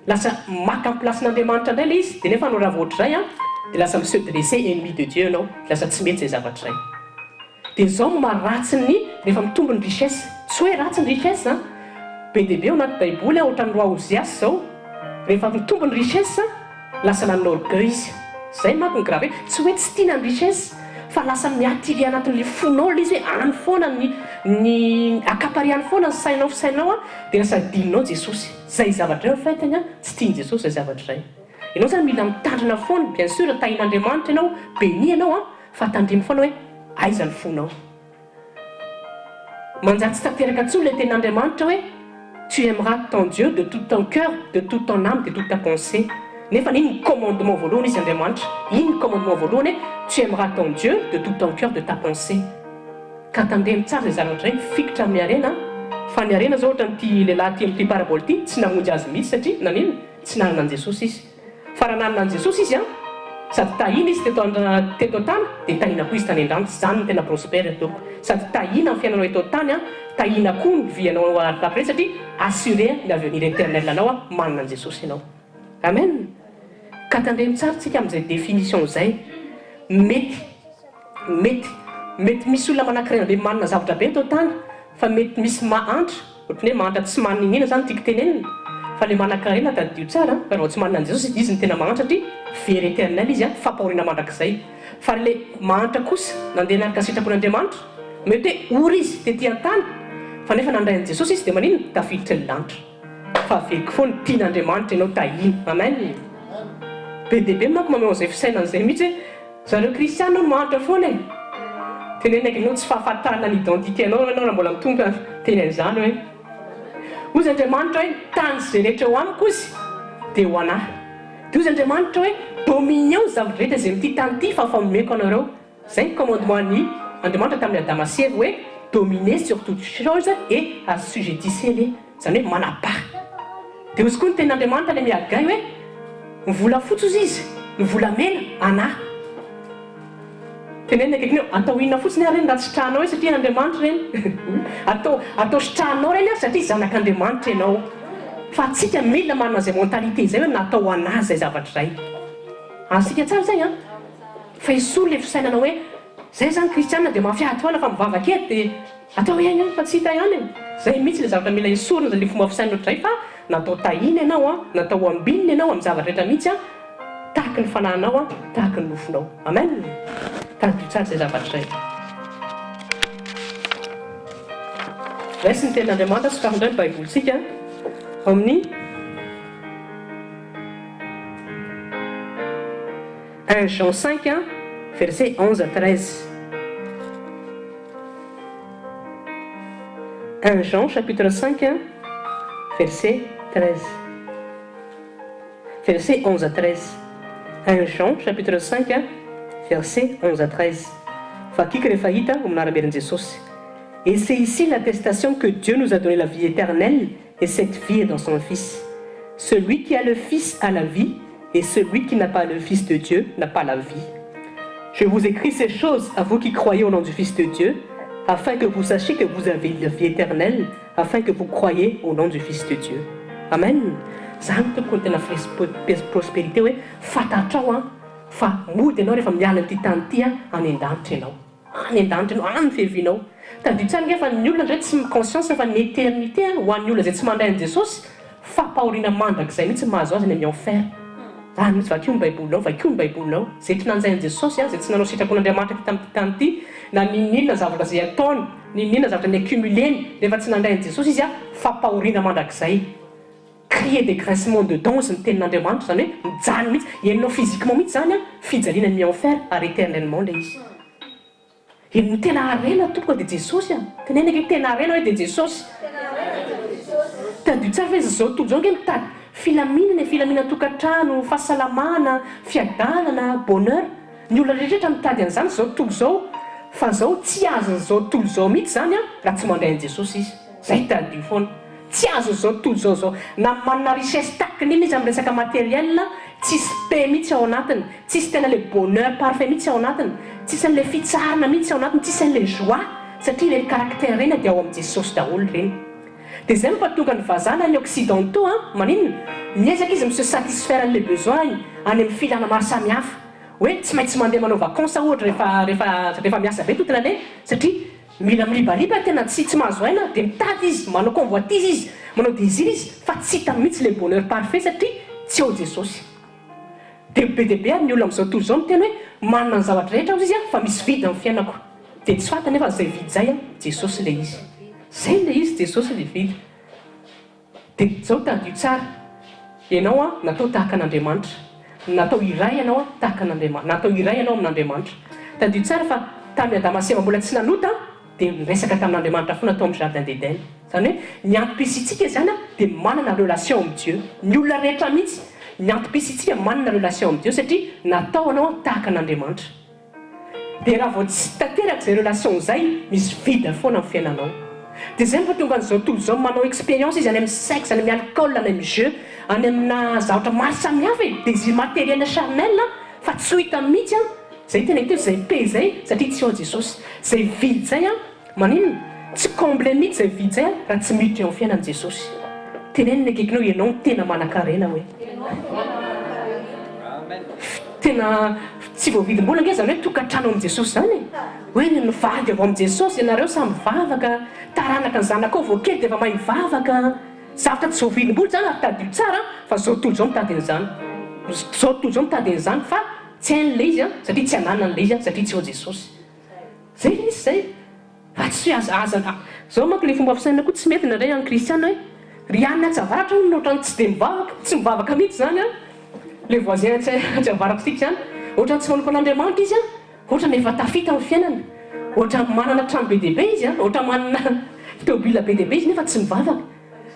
lasa maka ny place-n'Andriamanitra ndray le izy, de nefa anao raha vao ohatr'izay an, de lasa mi se dresser ennemi de Dieu ianao, de lasa tsy mety zay zavatra zay. De zao no maha ratsy ny rehefa mitombo ny richesse, tsy hoe ratsy ny richesse an, be dia be ao anaty baiboly an, ohatran'ny roi Ozias zao, rehefa mitombo ny richesse, Lasa nanana orgueil izy. Zay manko ny grave, tsy hoe tsy tiana ny richesse fa lasa mi-attirer anatin'le fonao le izy hoe any foana ny ny accaparer any foana ny sainao fisainao an, de lasa adinonao Jesosy. Zay zavatra zay en fait an tsy tian'i Jesosy zay zavatra zay. Ianao zany mila mitandrina foana, bien sûr tahin'Andriamanitra ianao, béni ianao an, fa tandremo foana hoe aiza ny fonao. Manjary tsy tanteraka intsony ilay tenin'Andriamanitra hoe tu aimeras ton Dieu de tout ton cœur, de toute ton âme, de toute ta pensée. Nefa iny ny commandement voalohany izy Andriamanitra. Iny ny commandement voalohany hoe tu aimeras ton Dieu de tout ton cœur, de ta pensée. Ka tandremo tsara izay zavatra izay, mifikitra amin'ny harena fa ny harena izao ohatran'ity lehilahy ity amin'ity parabole ity tsy namonjy azy mihitsy satria naninona? Tsy nanana an'i Jesosy izy. Fa raha nanana an'i Jesosy izy an, sady tahina izy teto teto an-tany, dia tahina koa izy tany an-danitra, izany no tena prospère tompoko. Sady tahina ny fiainanao eto an-tany an, tahina koa ny vie anao après satria assuré ny avenir éternel anao an, manana an'i Jesosy ianao. Amen! Ka tandremo tsara tsika amin'izay définition izay. Mety, mety, mety misy olona manankarena be manana zavatra be eto an-tany, fa mety misy mahantra, Ohatran'ny hoe mahantra tsy maninona zany tiako tenenina fa le manankarena tadidio tsara fa raha vao tsy manana an'i Jesosy izy no tena mahantra satria very éternel izy an, fampahoriana mandrakizay fa le mahantra kosa nandeha nanaraka ny sitrapon'Andriamanitra mety hoe ory izy tety an-tany fa nefa nandray an'i Jesosy izy dia maninona tafiditra ny lanitra fa averiko foana tian'Andriamanitra ianao tahiana amen be dia be manko maneho an'izay fisainana izay mihitsy hoe Zareo kristiana hono mahantra foana e! Tenenina aky tsy fahafantarana ny identité anao ianao raha mbola mitombo teny an'izany hoe Hozy Andriamanitra hoe tany izay rehetra eo amiko hozy dia ho anah. Dia hozy Andriamanitra hoe dominion ny zava-drehetra izay amin'ity tany ity fa famomeko anareo. Izay ny commandement an'i Andriamanitra tamin'i Adama sy Eva hoe dominez sur toutes choses et assujettissez les. Izany hoe manapaha. Dia hozy koa ny tenin'Andriamanitra any amin'ny Hagay hoe, Ny volafotsy hozy izy, ny volamena anà. Tenenina akaikiny eo, atao inona fotsiny ary ireny raha tsy sitrahanao eo satria an'Andriamanitra ireny. Atao, atao sitrahanao ireny ary satria zanak'Andriamanitra ianao. Fa antsika mila manana izay mentalité izay hoe natao ho anà izay zavatra izay. Azontsika tsara izay an? Fa esory ilay fisainana hoe, izay izany kristiana dia mafy ady foana fa mivavaka eto dia. Atao ihany ihany fa tsy hita ihany e! Zay mihitsy le zavatra mila esorina zay le fomba fisainana ohatrizay fa natao tahina ianao an, natao ho ambinina ianao amin'ny zavatra rehetra mihitsy an, tahaky ny fanahinao an, tahaky ny nofonao. Amen! Tadidio tsara izay zavatra izay. Raiso ny tenin'Andriamanitra, sokafy indray ny baibolintsika ao amin'ny Un Jean cinq verset 11 à 13. 1 Jean chapitre 5 verset 13 verset 11 à 13 1 Jean chapitre 5 verset 11 à 13 Vakiko rehefa hita ho minara-merin'i Jesosy. Et c'est ici l'attestation que Dieu nous a donné la vie éternelle et cette vie est dans son Fils. Celui qui a le Fils a la vie et celui qui n'a pas le Fils de Dieu n'a pas la vie. Je vous écris ces choses à vous qui croyez au nom du Fils de Dieu, afin que vous sachiez que vous avez la vie éternelle. Afin que vous croyiez au nom du fils de Dieu. Amen! Zany tompoko no tena prospérité hoe fantatrao an fa mody ianao rehefa miala an'ity tany ity an, any an-danitra ianao. Any an-danitra ianao, any ny fiavianao. Tadidio tsara ange fa ny olona indray tsy mi-conscience fa ny éternité an, ho an'ny olona izay tsy mandray an'i Jesosy, fampahoriana mandrakizay mihitsy ny mahazo azy any amin'ny enfer. Zany mihitsy, vakio ny baibolinao, vakio ny baibolinao. Izay tsy nanjay an'i Jesosy an, izay tsy nanao sitrapon'Andriamanitra teto amin'ity tany ity, na n'inon'inona zavatra izay ataony, N'inon'inona zavatra ni-accumuler-ny rehefa tsy nandray an'i Jesosy izy fampahoriana mandrakizay. Cri de grincement de dents ny tenin'Andriamanitra, izany hoe mijaly mihitsy, henonao physiquement mihitsy izany fijaliana ny mi-enfer ary éternellement ilay izy. Ny tena harena tompoko dia Jesosy an! Teneno ange tena harena hoe dia Jesosy. Tadidio tsara fa izao tontolo izao ange mitady filaminana e, filaminan-tokantrano, fahasalamana, fiadanana, bonheur. Ny olona rehetra mitady an'izany izao tontolo izao fa zao tsy azon'izao tontolo izao mihitsy izany an raha tsy mandray an'i Jesosy izy. Zay tadidio foana. Tsy azon'izao tontolo izao izao. Na manana richesse tahaka ny inona izy amin'ny resaka matériel, tsisy paix mihitsy ao anatiny, tsisy tena le bonheur parfait mihitsy ao anatiny, tsisy an'ilay fitsaharana mihitsy ao anatiny, tsisy an'ilay joie satria ireny caractère ireny dia ao amin'i Jesosy daholo ireny. Dia izay mampatonga ny vazaha na ny occidentaux an, maninona? Miezaka izy mi-se satisfaire an'ilay besoin-ny any amin'ny filana maro samihafa. Hoe tsy maintsy mandeha manao vacances ohatra rehefa rehefa rehefa miasa be toute l'année satria mila miribariba tena tsy tsy mahazo aina dia mitady izy, manao convoitise izy, manao désir izy fa tsy hitany mihitsy ilay bonheur parfait satria tsy ao Jesosy. Dia be dia be ary ny olona amin'izao tontolo izao miteny hoe manana ny zavatra rehetra aho izy fa misy vide amin'ny fiainako. Dia tsy fantany nefa izay vide izay an, Jesosy ilay izy. Izay ilay izy, Jesosy ilay vide. Dia izao tadidio tsara, ianao an, natao tahaka an'Andriamanitra. Natao iray ianao an, tahaka an'Andriamanitra. Natao iray ianao amin'Andriamanitra. Tadidio tsara fa tamin'i Adama sy Eva mbola tsy nanota an, dia niresaka tamin'Andriamanitra foana tao amin'ny jardin d'Eden. Izany hoe ny antom-pisiantsika izany an, dia manana relation amin'i Dieu. Ny olona rehetra mihitsy, ny antom-pisiantsika manana relation amin'i Dieu satria natao anao an, tahaka an'Andriamanitra. Dia raha vao tsy tanteraka izay relation izay, misy vide foana amin'ny fiainanao. Dia izay no mahatonga an'izao tontolo izao manao expérience izy any amin'ny sexe, any amin'ny alcool, any amin'ny jeux, any amina zavatra maro samihafa e, désir matériel charnel an, fa tsy ho hita mihitsy an, izay tena hita hoe izay paix izay satria tsy ao Jesosy. Izay vide izay an, Maninona? Tsy comble mihitsy izay vide zay an raha tsy miditra eo amin'ny fiainan'i Jesosy. Teneno ny akaikinao ianao no tena manankarena hoe. Tena tsy voavidim-bola ange izany hoe tokantrano amin'i Jesosy izany e. Hoe ny vady avy ao amin'i Jesosy, ianareo samy mivavaka, taranaka ny zanakao vao kely dia efa mahay mivavaka. Zavatra tsy voavidim-bola izany ary tadidio tsara fa izao tontolo izao mitady an'izany. Izao tontolo izao mitady an'izany fa tsy hainy ilay izy an, satria tsy ananany ilay izy an, satria tsy ao Jesosy. Zay le izy zay! Fa tsy hoe aza aza zao manko le fomba fisainana koa tsy mety indraindray any kristiana hoe ry anona atsy avaratra hono otrany tsy de mivavaka, tsy mivavaka mihitsy zany an, le voisin atsy atsy avaratr'tsika zany, otrany tsy manompo an'Andriamanitra izy an, otrany efa tafita amin'ny fiainana, otrany manana trano be dia be izy an, otrany manana tôbila be dia be izy nefa tsy mivavaka,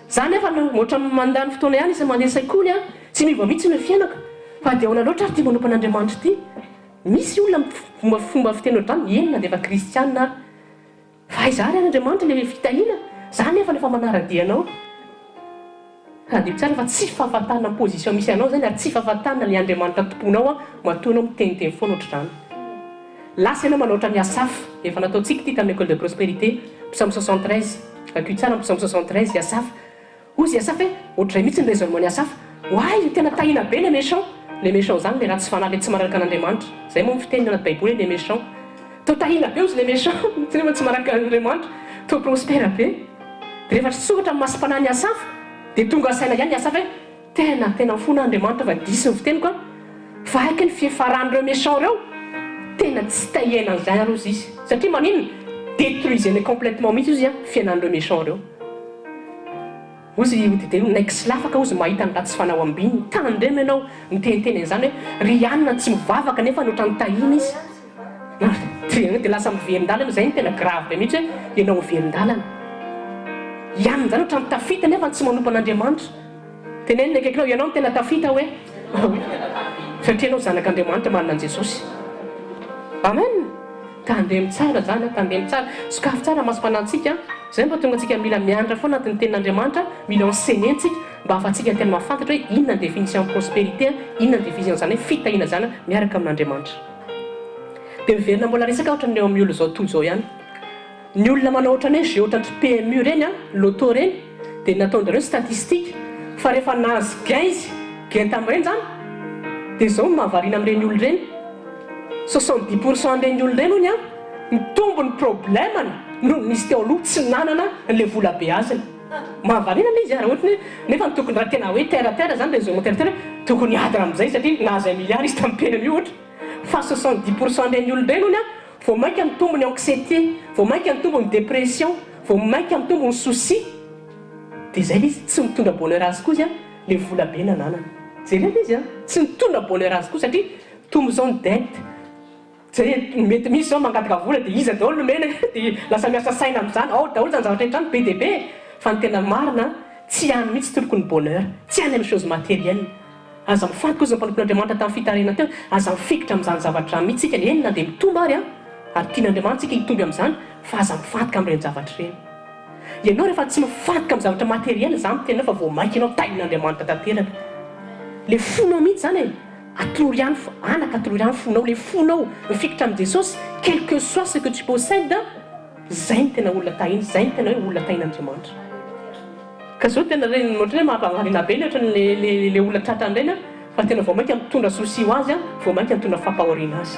za nefa otrany mandany fotoana ihany isa mandeha sekoly an, tsy miova mihitsy ny fiainako, fa de ahoana loatra ary ity manompo an'Andriamanitra ity? Misy olona amin'ny fomba fiteny ohatr'izany, eny na dia efa kristiana ary. Fa aiza ary an'Andriamanitra ilay fitahiana? Za nefa efa manara-dia anao. Tadidio tsara fa tsy fahafantarana ny position misy anao izany ary tsy fahafantarana ilay Andriamanitra tompoinao an, matoa ianao miteniteny foana ohatr'izany. Lasa ianao manao ohatran'i Asaph, efa nataontsika ity tamin'ny école de prospérité, psaume 73, vakio tsara ny psaume 73, i Asaph. Hozy i Asaph hoe, ohatr'izay mihitsy ny raisonnement-n'i Asaph. Oay, tena tahina be le méchant. Le méchant zany le ratsy fanahy, le tsy manaraka an'Andriamanitra. Zay moa ny fiteniny anaty baiboly hoe le méchant. Toa tahina be hozy le méchant, tsy nefa tsy manaraka an'Andriamanitra. Toa prospère be. Dia rehefa sokatra ny masom-panahin'i Asaph, dia tonga saina ihany i Asaph hoe, tena, tena mifona aho Andriamanitra fa diso ny fiteniko an. Fa haiko ny fiafaran'ireo méchant ireo. Tena tsy te hiaina an'izany ary hozy izy. Satria maninona? Détruisez-les complètement mihitsy hozy an, fiainan'ireo méchant ireo. Hozy i Odideo, naiky sy lafaka hozy mahita ny ratsy fanao ambininy. Tandremo ianao miteniteny an'izany hoe ry anona tsy mivavaka nefa ny ohatran'ny tahina izy. Dia lasa miverin-dalana, izay no tena grave be mihitsy hoe ianao miverin-dalana. I anona izany ohatran'ny tafita nefa tsy manompo an'Andriamanitra. Teneno ny akaikinao, ianao no tena tafita hoe satria ianao zanak'Andriamanitra manana an'i Jesosy. Amen! Tandremo tsara zany an, tandremo tsara, sokafy tsara ny masom-panahintsika an, zay no mahatonga antsika mila mianatra foana anatin'ny tenin'Andriamanitra, mila enseigner tsika mba ahafahantsika tena mahafantatra hoe inona ny définition ny prospérité an, inona ny définition zany hoe fitahiana zany miaraka amin'Andriamanitra. Dia miverina mbola resaka ohatran'ny eo amin'ny olona izao tontolo izao ihany. Ny olona manao ohatran'ny hoe jeu ohatran'ny PMU ireny an, loto ireny, dia nataon-dRareo statistique fa rehefa nahazo gain izy, gain tamin'ireny izany, dia izao no mahavariana amin'ireny olona ireny, 70 pour cent an'ireny olona ireny hono an, mitombo ny problème-ny noho ny nisy teo aloha tsy nanana an'ilay vola be azony. Mahavariana ilay izy an, raha ohatra hoe, nefa ny tokony raha tena hoe terre à terre izany, raisonnement terre à terre, tokony hiadana amin'izay satria nahazo un milliard izy tamin'ny PMU ohatra, fa 70 pour cent an'ireny olona ireny hono an, Vao mainka mitombo ny anxiété, vao mainka mitombo ny dépression, vao mainka mitombo ny soucis. Dia izay ilay izy, tsy mitondra bonheur azy koa izy an, ilay vola be nananany. Jereo ilay izy an, tsy mitondra bonheur azy koa satria tombozao ny dette, zay mety misy izao mangataka vola dia iza daholo no omena dia lasa miasa saina amin'izany, ao daholo izany zavatra rehetra izany, be dia be e! Fa ny tena marina, tsy any mihitsy tompoko ny bonheur, tsy any amin'ny chose matérielle. Aza mifantoka hozy ny mpanompon'Andriamanitra tamin'ny fitarainana teo, aza mifikitra amin'izany zavatra izany mihitsy isika, eny na dia mitombo ary an, ary tian'Andriamanitra isika hitomby amin'izany, fa aza mifantoka amin'ireny zavatra ireny. Ianao rehefa tsy mifantoka amin'ny zavatra matériel, izaho miteny anao fa vao mainka ianao tahin'Andriamanitra tanteraka. Ilay fonao mihitsy izany e, atolory ihany, anaka atolory ihany fonao, ilay fonao mifikitra amin'i Jesosy, quel que soit ce que tu possèdes, izay no tena olona tahina, izay no tena hoe olona tahin'Andriamanitra. Ka zao tena reny ohatran'ny hoe mahavariana be le ohatran'ny le le le olona tratrany reny an, fa tena vao mainka mitondra souci ho azy an, vao mainka mitondra fampahoriana azy.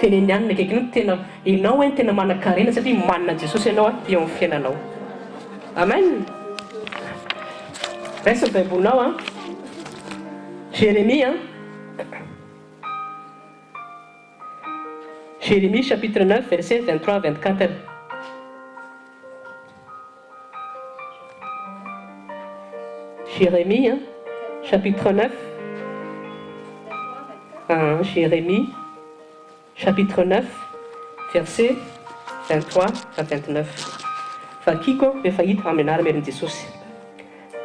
Teneno ihany ny akaikinao tena enao hoe tena manankarena satria manana an'i Jesosy ianao an eo amin'ny fiainanao. Amen. Raiso ny baibolinao an. Jérémie an. Jérémie chapitre 9 verset 23 24. Jérémie chapitre 9 Jérémie chapitre 9 verset 23 à 29 Vakiko rehefa hita amin'ny anaran'i Jesosy.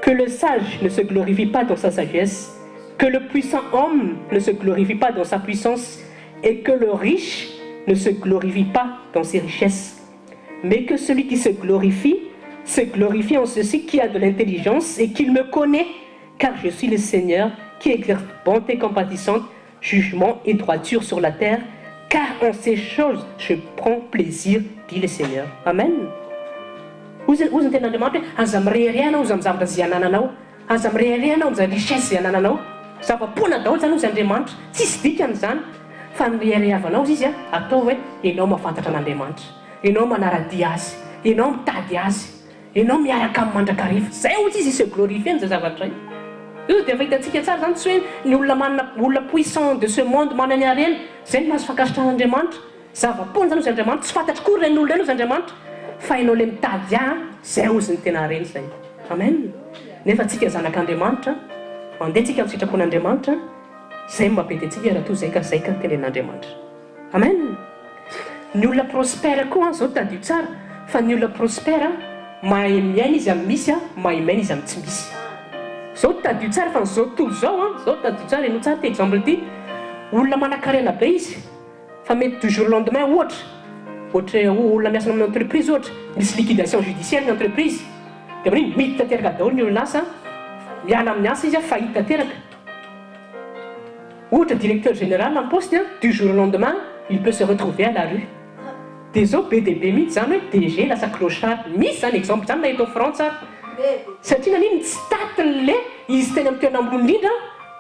Que le sage ne se glorifie pas dans sa sagesse, que le puissant homme ne se glorifie pas dans sa puissance, et que le riche ne se glorifie pas dans ses richesses. Mais que celui qui se glorifie, se glorifie en ceci qui a de l'intelligence et qu'il me connaît, car je suis le Seigneur qui exerce bonté compatissante, jugement et droiture sur la terre, car en ces choses je prends plaisir, dit le Seigneur. Amen. Hoy hoy ny tenin'Andriamanitra hoe aza mirehareha ianao amin'ny zavatra izay anananao, aza mirehareha ianao amin'izay richesse izay anananao. Zava-poana daholo izany hoy Andriamanitra, tsisy dikany izany. Fa ny reharehavanao hoy Izy atao hoe ianao mahafantatra an'Andriamanitra, ianao manara-dia Azy, ianao mitady Azy. Ianao miaraka aminy mandrakariva. Zay hozy izy se glorifier amizay zavatra io. Io dia efa hitantsika tsara zany tsy hoe ny olona manana olona puissant de ce monde manana ny harena zay no mahazo fankasitrahan'Andriamanitra. Zava-poana zany hozy Andriamanitra, tsy fantatro koa ireny olona ireny hozy Andriamanitra fa ianao le mitady ahy zay hozy ny tena harena zay. Amen. Nefa tsika zanak'Andriamanitra, mandeha tsika amin'ny sitrapon'Andriamanitra, zay no mampety antsika raha toa zay ka zay ka tenenin'Andriamanitra. Amen! Ny olona prospère koa an, zao tadidio tsara fa ny olona prospère mahay miaina izy amin'ny misy an, mahay miaina izy amin'ny tsy misy. Zao tadidio tsara fa ny zao tontolo zao an, zao tadidio tsara, henoy tsara ity exemple ity, olona manankarena be izy fa mety du jour au lendemain ohatra, ohatra hoe olona miasa amin'ny entreprise ohatra, misy liquidation judiciaire ny entreprise, dia amin'iny mihidy tanteraka daholo ny orinasa, miala amin'ny asa izy an, faillite tanteraka. Ohatra directeur général en poste an, du jour au lendemain il peut se retrouver à la rue. Dia zao be dia be mihitsy zany hoe DG lasa clochard. Misy zany exemple zany na eto Frantsa ary. Satria naninona tsy tatiny le izy teny amin'ny toerana ambony indrindra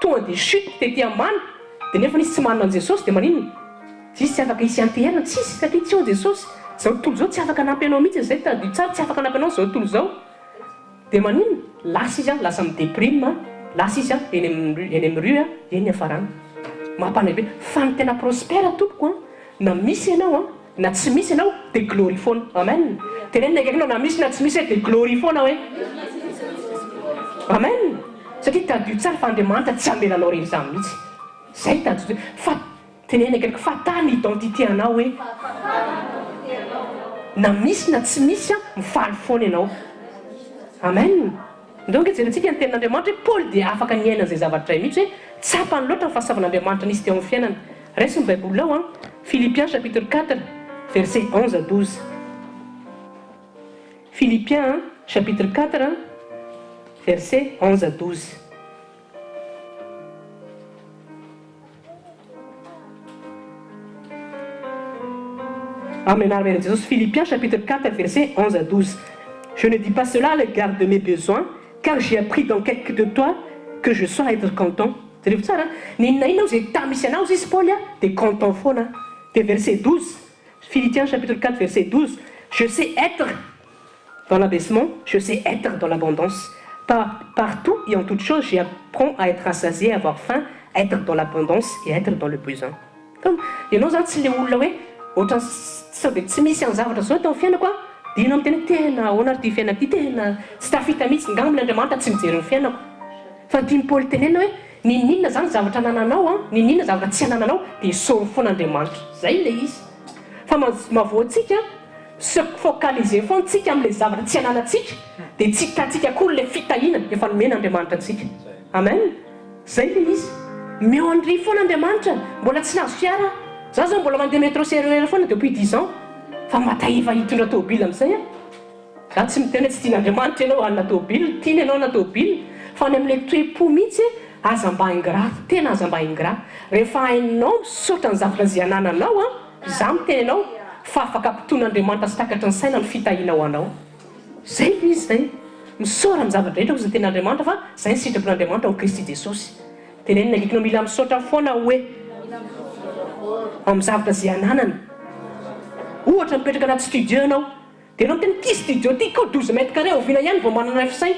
tonga dia chute tety ambany dia nefa izy tsy manana an'i Jesosy dia maninona? Izy tsy afaka hisy anteherana, tsisy satria tsy eo Jesosy. Zao tontolo zao tsy afaka hanampy anao mihitsy zay tadidio tsara tsy afaka hanampy anao zao tontolo zao. Dia maninona? Lasa izy an, lasa mi-deprime an, lasa izy an, eny amin'ny eny amin'ny rue an, eny niafarany. Mampanahy be. Fa ny tena prospère tompoko an, na misy ianao an, na tsy misy ianao, dia glory foana. Amen. Teneno ny akaikinao na misy na tsy misy hoe dia glory foana hoe. Amen. Satria tadidio tsara fa Andriamanitra tsy hamela anao irery izany mihitsy. Izay tadidio. Fa. Teneno akaiky fata ny identité anao hoe na misy na tsy misy an mifaly foana ianao. Amen. Ndao ange jerentsika ny tenin'Andriamanitra hoe Paoly dia afaka niaina an'izay zavatra izay mihitsy hoe tsapany loatra ny fahasoavan'Andriamanitra nisy teo amin'ny fiainany. Raiso ny baibolinao an, Philippiens chapitre 4 verset 11 à 12. Philippiens chapitre 4 verset 11 à 12. Amin'ny anaran'i Jesosy Philippiens chapitre 4 verset 11 à 12 Je ne dis pas cela à l'égard de mes besoins car j'ai appris dans quelque de toi que je sois à être content. Jereo tsara, n'inona inona izay état misy anao izy Paoly a, dia content foana. Dia verset 12, Philippiens chapitre 4 verset 12, Je sais être dans l'abaissement, je sais être dans l'abondance. Par, partout et en toutes choses, j'apprends à être rassasié, à avoir faim, à être dans l'abondance et à être dans le besoin. Ianao zany tsy le olona hoe ohatrany sao dia tsy misy any zavatra zao tao fiainako a, dia ianao miteny hoe tena ahoana ary ty fiainako ty, tena tsy tafita mihitsy, ngambony Andriamanitra tsy mijery ny fiainako. Fa ny tian'i Paoly tenenina hoe n'inon'inona zany zavatra anananao a, n'inon'inona zavatra tsy anananao dia esory foana Andriamanitra. Zay ilay izy. Fa mahavoa antsika se focaliser foana tsika amin'ilay zavatra tsy ananantsika dia tsy hitantsika akory ilay fitahiana efa nomen'Andriamanitra antsika. Amen. Zay ilay izy. Meo an-dry foana Andriamanitra. Mbola tsy nahazo fiara aho. Za zao mbola mandeha métro sy RER foana depuis dix ans. Fa mba hitondra tôbila amin'izay aho. Za tsy miteny hoe tsy tian'Andriamanitra ianao hanana tôbila, tiany ianao hanana tôbila, fa any amin'ilay toe-po mihitsy aza mba ingrat, tena aza mba ingrat. Rehefa hainao misaotra ny zavatra izay anananao an, za miteny anao fa afaka ampitoan'Andriamanitra sy takatry ny saina ny fitahiana ho anao. Zay ilay izy zay. Misaora amin'ny zava-drehetra hozy ny tenin'Andriamanitra fa zay ny sitrapon'Andriamanitra ao Kristy Jesosy. Tenenina akaikinao mila misaotra foana hoe amin'ny zavatra izay ananana. Ohatra mipetraka anaty studio ianao dia ianao miteny ity studio ity koa 12 mètres carrés oviana ihany vao manana F5.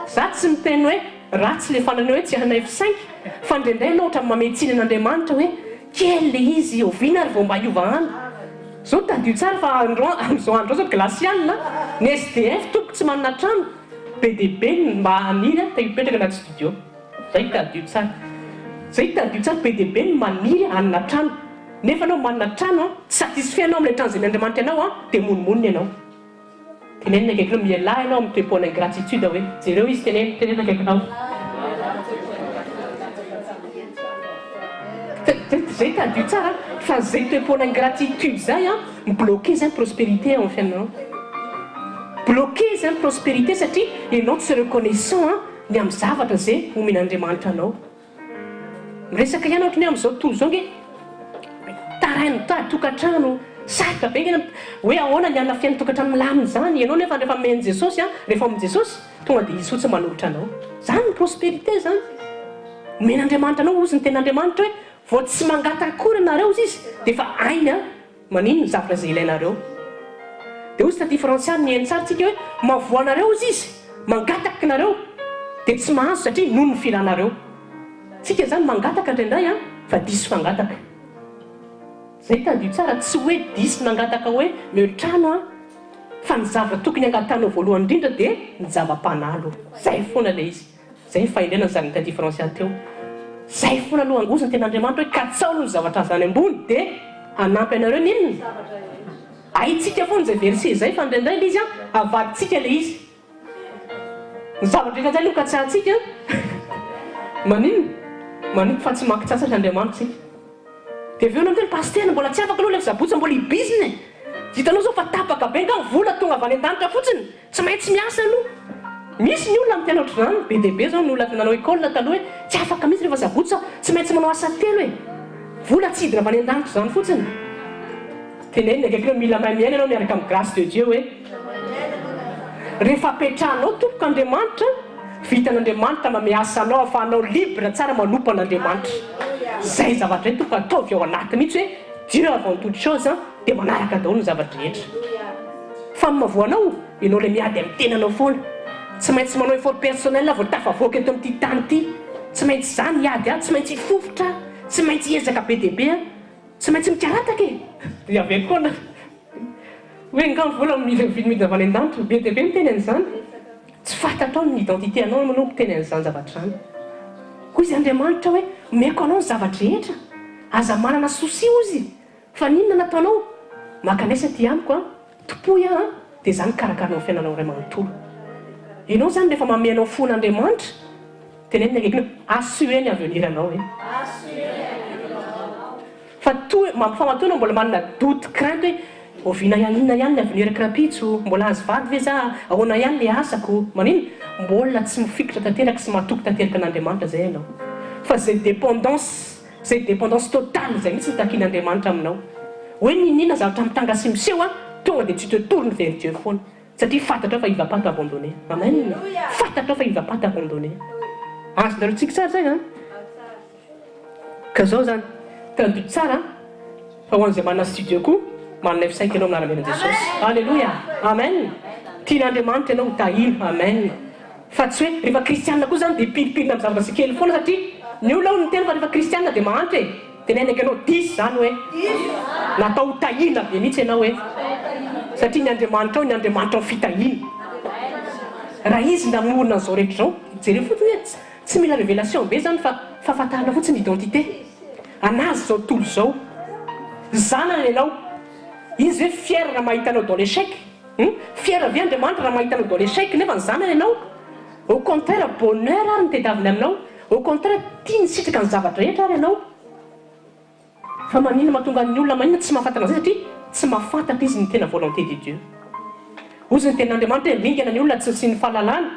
Za tsy miteny hoe ratsy le fananana hoe tsy hanana F5 fa indraindray ianao ohatran'ny mamehy tsiny an'Andriamanitra hoe kely le izy oviana ary vao mba hiova any. Zao tadidio tsara fa andro amin'izao andro izao glacial ny SDF tompoko tsy manana trano be dia be ny mba haniry a te hipetraka anaty studio. Zay tadidio tsara. Zay tadidio tsara be dia be ny maniry hanana trano nefa anao manana trano a tsy satisfait anao amin'ilay trano izay omen'Andriamanitra anao a dia monomonona ianao. Tenenina akaikinao, mialà ianao amin'ny toe-pona ingratitude hoe jereo izy teneno, teneno akaikinao. Zay tadidio tsara fa zay toe-pona ingratitude zay a mi-bloquer zay ny prospérité ao amin'ny fiainanao. Bloquer zay ny prospérité satria ianao tsy reconnaissant a ny amin'ny zavatra zay omen'Andriamanitra anao. Miresaka ihany ohatry ny hoe amin'izao tontolo izao nge taraina mitady tokantrano sarotra be nge hoe ahoana ny hanana fiainana tokantrano milamina izany ianao nefa rehefa omen'i Jesosy an, rehefa ao amin'i Jesosy tonga dia Izy fotsiny manolotra anao. Izany ny prospérité izany. Omen'Andriamanitra anao hozy ny tenin'Andriamanitra hoe vao tsy mangataka akory ianareo hozy Izy dia efa hainy an. Maninona ny zavatra izay ilainareo? Dia hozy taty Francia nihaino tsara tsika hoe mavoa anareo hozy izy, mangataka nareo dia tsy mahazo satria noho ny filanareo. Tsika zany mangataka indraindray an, fa diso fangataka. Zay tadidio tsara, tsy hoe diso nangataka hoe meo trano an, fa ny zavatra tokony angatahanao voalohany indrindra dia ny zava-panahy aloha. Zay foana ilay izy. Zay ny fahendrena ny zanany taty Francia teo. Zay foana aloha angozy ny tenin'Andriamanitra hoe katsao aloha ny zavatra azo any ambony dia hanampy anareo ny inona? Haintsika foana izay verset izay fa indraindray ilay izy an avadintsika ilay izy. Ny zavatra rehetra zay aloha katsahantsika an maninona? Manompo fa tsy mankitsasatra Andriamanitra isika. Dia avy eo ianao miteny pasitera mbola tsy afaka aloha ilay sabotsy mbola hi-bizina e! Hitanao zao fa tapaka be nga ny vola tonga avy any an-danitra fotsiny. Tsy maintsy miasa aloha. Misy ny olona miteny ohatr'izany, be dia be izao ny olona nanao école taloha hoe tsy afaka mihitsy rehefa sabotsy aho, tsy maintsy manao asa telo e! Vola tsy hidina avy any an-danitra izany fotsiny. Tenenina akaiky hoe mila mahay miaina ianao miaraka amin'ny grâce de Dieu hoe. Rehefa apetrahanao tompoko Andriamanitra, vitan'Andriamanitra manome asa anao ahafahanao libre tsara manompo an'Andriamanitra. Izay zavatra izay tompoko ataovy ao anaty mihitsy hoe Dieu avant toute chose dia manaraka daholo ny zava-drehetra. Fa ny mahavoa anao, ianao ilay miady amin'ny tenanao foana. Tsy maintsy manao effort personnel aho vao tafavoaka eto amin'ity tany ity. Tsy maintsy izaho niady aho, tsy maintsy hifofotra aho, tsy maintsy hiezaka be dia be aho. Tsy maintsy mikarataka e! Dia averiko foana hoe nga ny vola midina avy any an-danitra. Be dia be miteny an'izany. Tsy fantatrao ny identité anao ianao miteny an'izany zavatra izany. Hoy izy Andriamanitra hoe, omeko anao ny zava-drehetra. Aza manana souci hozy. Fa n'inona nataonao? Mankanesa aty amiko an, tompoy aho an, dia za mikarakara ny fiainanao iray manontolo. Ianao zany rehefa manome anao fon'Andriamanitra, tenenina akaiky hoe assurer ny avenir anao e. Fa toa mampifamatoa ianao mbola manana doute, crainte hoe oviana ihany inona ihany ny avenir-ko rahampitso, mbola hahazo vady ve za, ahoana ihany le asako, maninona? Mbola tsy mifikitra tanteraka sy matoky tanteraka an'Andriamanitra zay ianao. Fa zay dépendance Zay dépendance totale zay mihitsy no takian'Andriamanitra aminao. Hoe n'inon'inona zavatra mitranga sy miseho an, tonga dia tu te tournes vers Dieu foana. Satria fantatrao fa il va pas t'abandonner. Amen. Fantatrao fa il va pas t'abandonner. Azonareo tsiky tsara zay an? Ka zao zany, tadidio tsara fa ho an'izay manana studio koa, manana F5 ianao amin'ny anaran'i Jesosy. Alléluia. Amen. Tian'Andriamanitra ianao ho tahiana. Amen. Fa tsy hoe rehefa kristianina koa zany dia pilipilina amin'ny zavatra kely foana satria ny olona hono miteny fa rehefa kristianina dia mahantra e. Teneniko ianao diso izany hoe natao ho tahiana be mihitsy ianao hoe satria ny Andriamanitrao ny Andriamanitrao fitahiana. Raha Izy namorona an'izao rehetra izao, jereo fotsiny hoe tsy mila révélation be izany fa fahafantarana fotsiny identité an'Azy izao tontolo izao. Zanany ianao. Izy ve fier raha mahita anao dans l'échec? Hum? Fier ve Andriamanitra raha mahita anao dans l'échec nefa ny zanany ianao? Au contraire bonheur ary no tedaviny aminao. Au contraire tiany sitraka ny zava-drehetra ary ianao. Fa maninona mahatonga ny olona maninona tsy mahafantatra an'izay satria tsy mahafantatra izy ny tena volonté de Dieu. Hozy ny tenin'Andriamanitra hoe ringana ny olona tsy nisian'ny fahalalana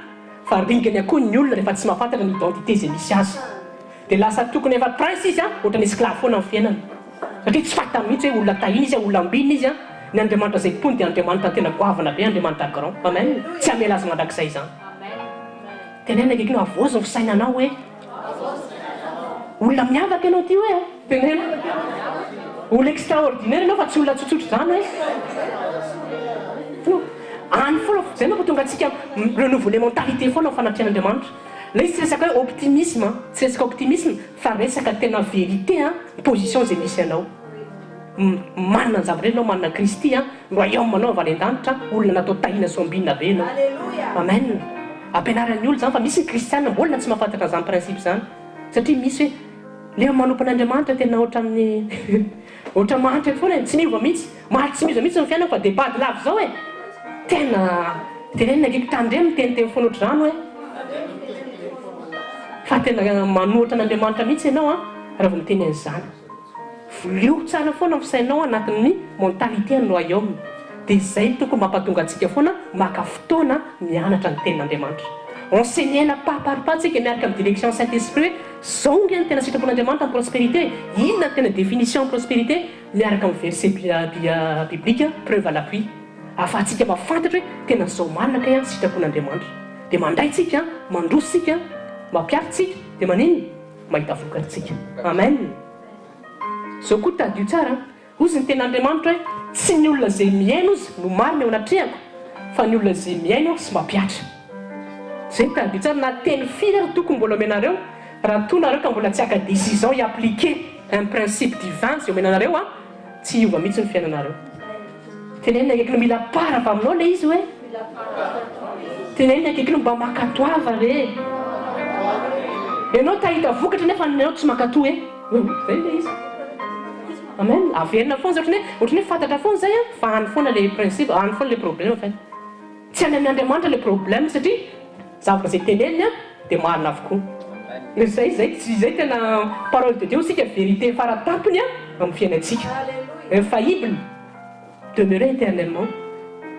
fa ringana koa ny olona rehefa tsy mahafantatra ny identité izay misy azy. Dia lasa tokony efa prince izy an, ohatran'ny esclave foana ny fiainany. Satria tsy fantany mihitsy hoe olona tahiana izy an, olona ambinina izy an, ny Andriamanitra izay tompoiny dia Andriamanitra tena goavana be, Andriamanitra grand. Amen. Tsy hamela azy mandrakizay izany. Teneno akaiky anao, havaozy ny fisainanao hoe olona miavaka ianao ity hoe a! Teneno. Olona extraordinaire ianao fa tsy olona tsotsotra izany hoe. Hitanao? Any foana, izay mampatonga antsika mi-renouveler mentalité foana amin'ny fanatrehan'Andriamanitra. Ilay izy tsy resaka hoe optimisme an, tsy resaka optimisme fa resaka tena vérité an, position izay misy anao. Manana ny zavatra rehetra ianao, manana an'i Kristy an, ny royaume anao avy any an-danitra, olona natao tahiana sy ambinina be ianao. Amen. Ampianaran'ny olona izany fa misy ny kristiana mbola tsy mahafantatra an'izany principe izany. Satria misy hoe le manompo an'Andriamanitra tena ohatran'ny ohatran'ny mahantra foana e, tsy miova mihitsy, maha tsy miova mihitsy ny fiainako fa dia bado lava izao e. Tena tenenina akaiky tandremo miteniteny foana ohatr'izany hoe fa tena manohatra an'Andriamanitra mihitsy ianao an raha vao miteny an'izany. Volio tsara foana ny fisainao anatin'ny mentalité an'ny royaume. Dia izay no tokony mampatonga antsika foana maka fotoana mianatra ny tenin'Andriamanitra. Enseigner-na pas par pas tsika miaraka amin'ny direction Saint Esprit hoe zao nge ny tena sitrapon'Andriamanitra amin'ny prospérité e, inona ny tena définition ny prospérité miaraka amin'ny verset biblique preuve à l'appui ahafahantsika mahafantatra hoe tena zao marina kay an sitrapon'Andriamanitra. Dia mandray tsika, mandroso tsika, mampiaro tsika dia maninona? Mahita vokatra tsika. Amen. Zao koa tadidio tsara an. Hozy ny tenin'Andriamanitra hoe tsy ny olona izay mihaino ozy no marina eo anatrehako fa ny olona izay mihaino sy mampihatra. Zay tadidio tsara na teny firy ary tokony mbola omenareo raha toa nareo ka mbola tsy haka décision hi appliquer un principe divin izay omena anareo an. Tsy hiova mihitsy ny fiainanareo. Tenenina akaiky ny mila part avy aminao ilay izy hoe. Tenenina akaiky ny mba mankatoava re. Ianao te hahita vokatra nefa ianao tsy mankatoa e. Zay ilay izy. Amen. Averina foana zay ohatran'ny hoe ohatran'ny hoe fantatra foana izay an, fa any foana ilay principe, any foana ilay problème en fait. Tsy any amin' Andriamanitra ilay problème satria zavatra izay teneniny an dia marina avokoa. Izay izay izay tena parole de Dieu isika vérité faratampony an amin'ny fiainantsika. Infaillible, demeurer éternellement.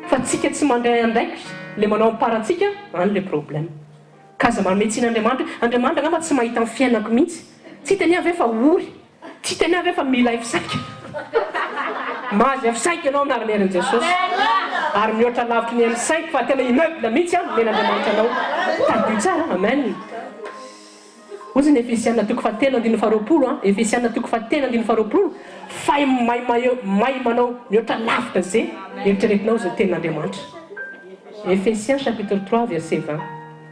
Fa tsika tsy mandray andraikitra ilay manao ny part antsika any ilay problème. Ka aza manome tsiny Andriamanitra hoe Andriamanitra angamba tsy mahita ny fiainako mihitsy. Tsy hitany aho ve fa ory. Tsy tena ve fa mila F5? Mahazo F5 ianao amin'ny anaran'i Herin'i Jesosy. Ary mihoatra lavitry ny M5 fa tena immeuble mihitsy an, nomen'Andriamanitra anao. Tadidio tsara, amen. Hozy ny Efesiana toko fahatelo andininy faharoapolo an, Efesiana toko fahatelo andininy faharoapolo, Fay may may manao mihoatra lavitra ze eritreretinao izay tenin'Andriamanitra. Ephésiens chapitre 3 verset 20.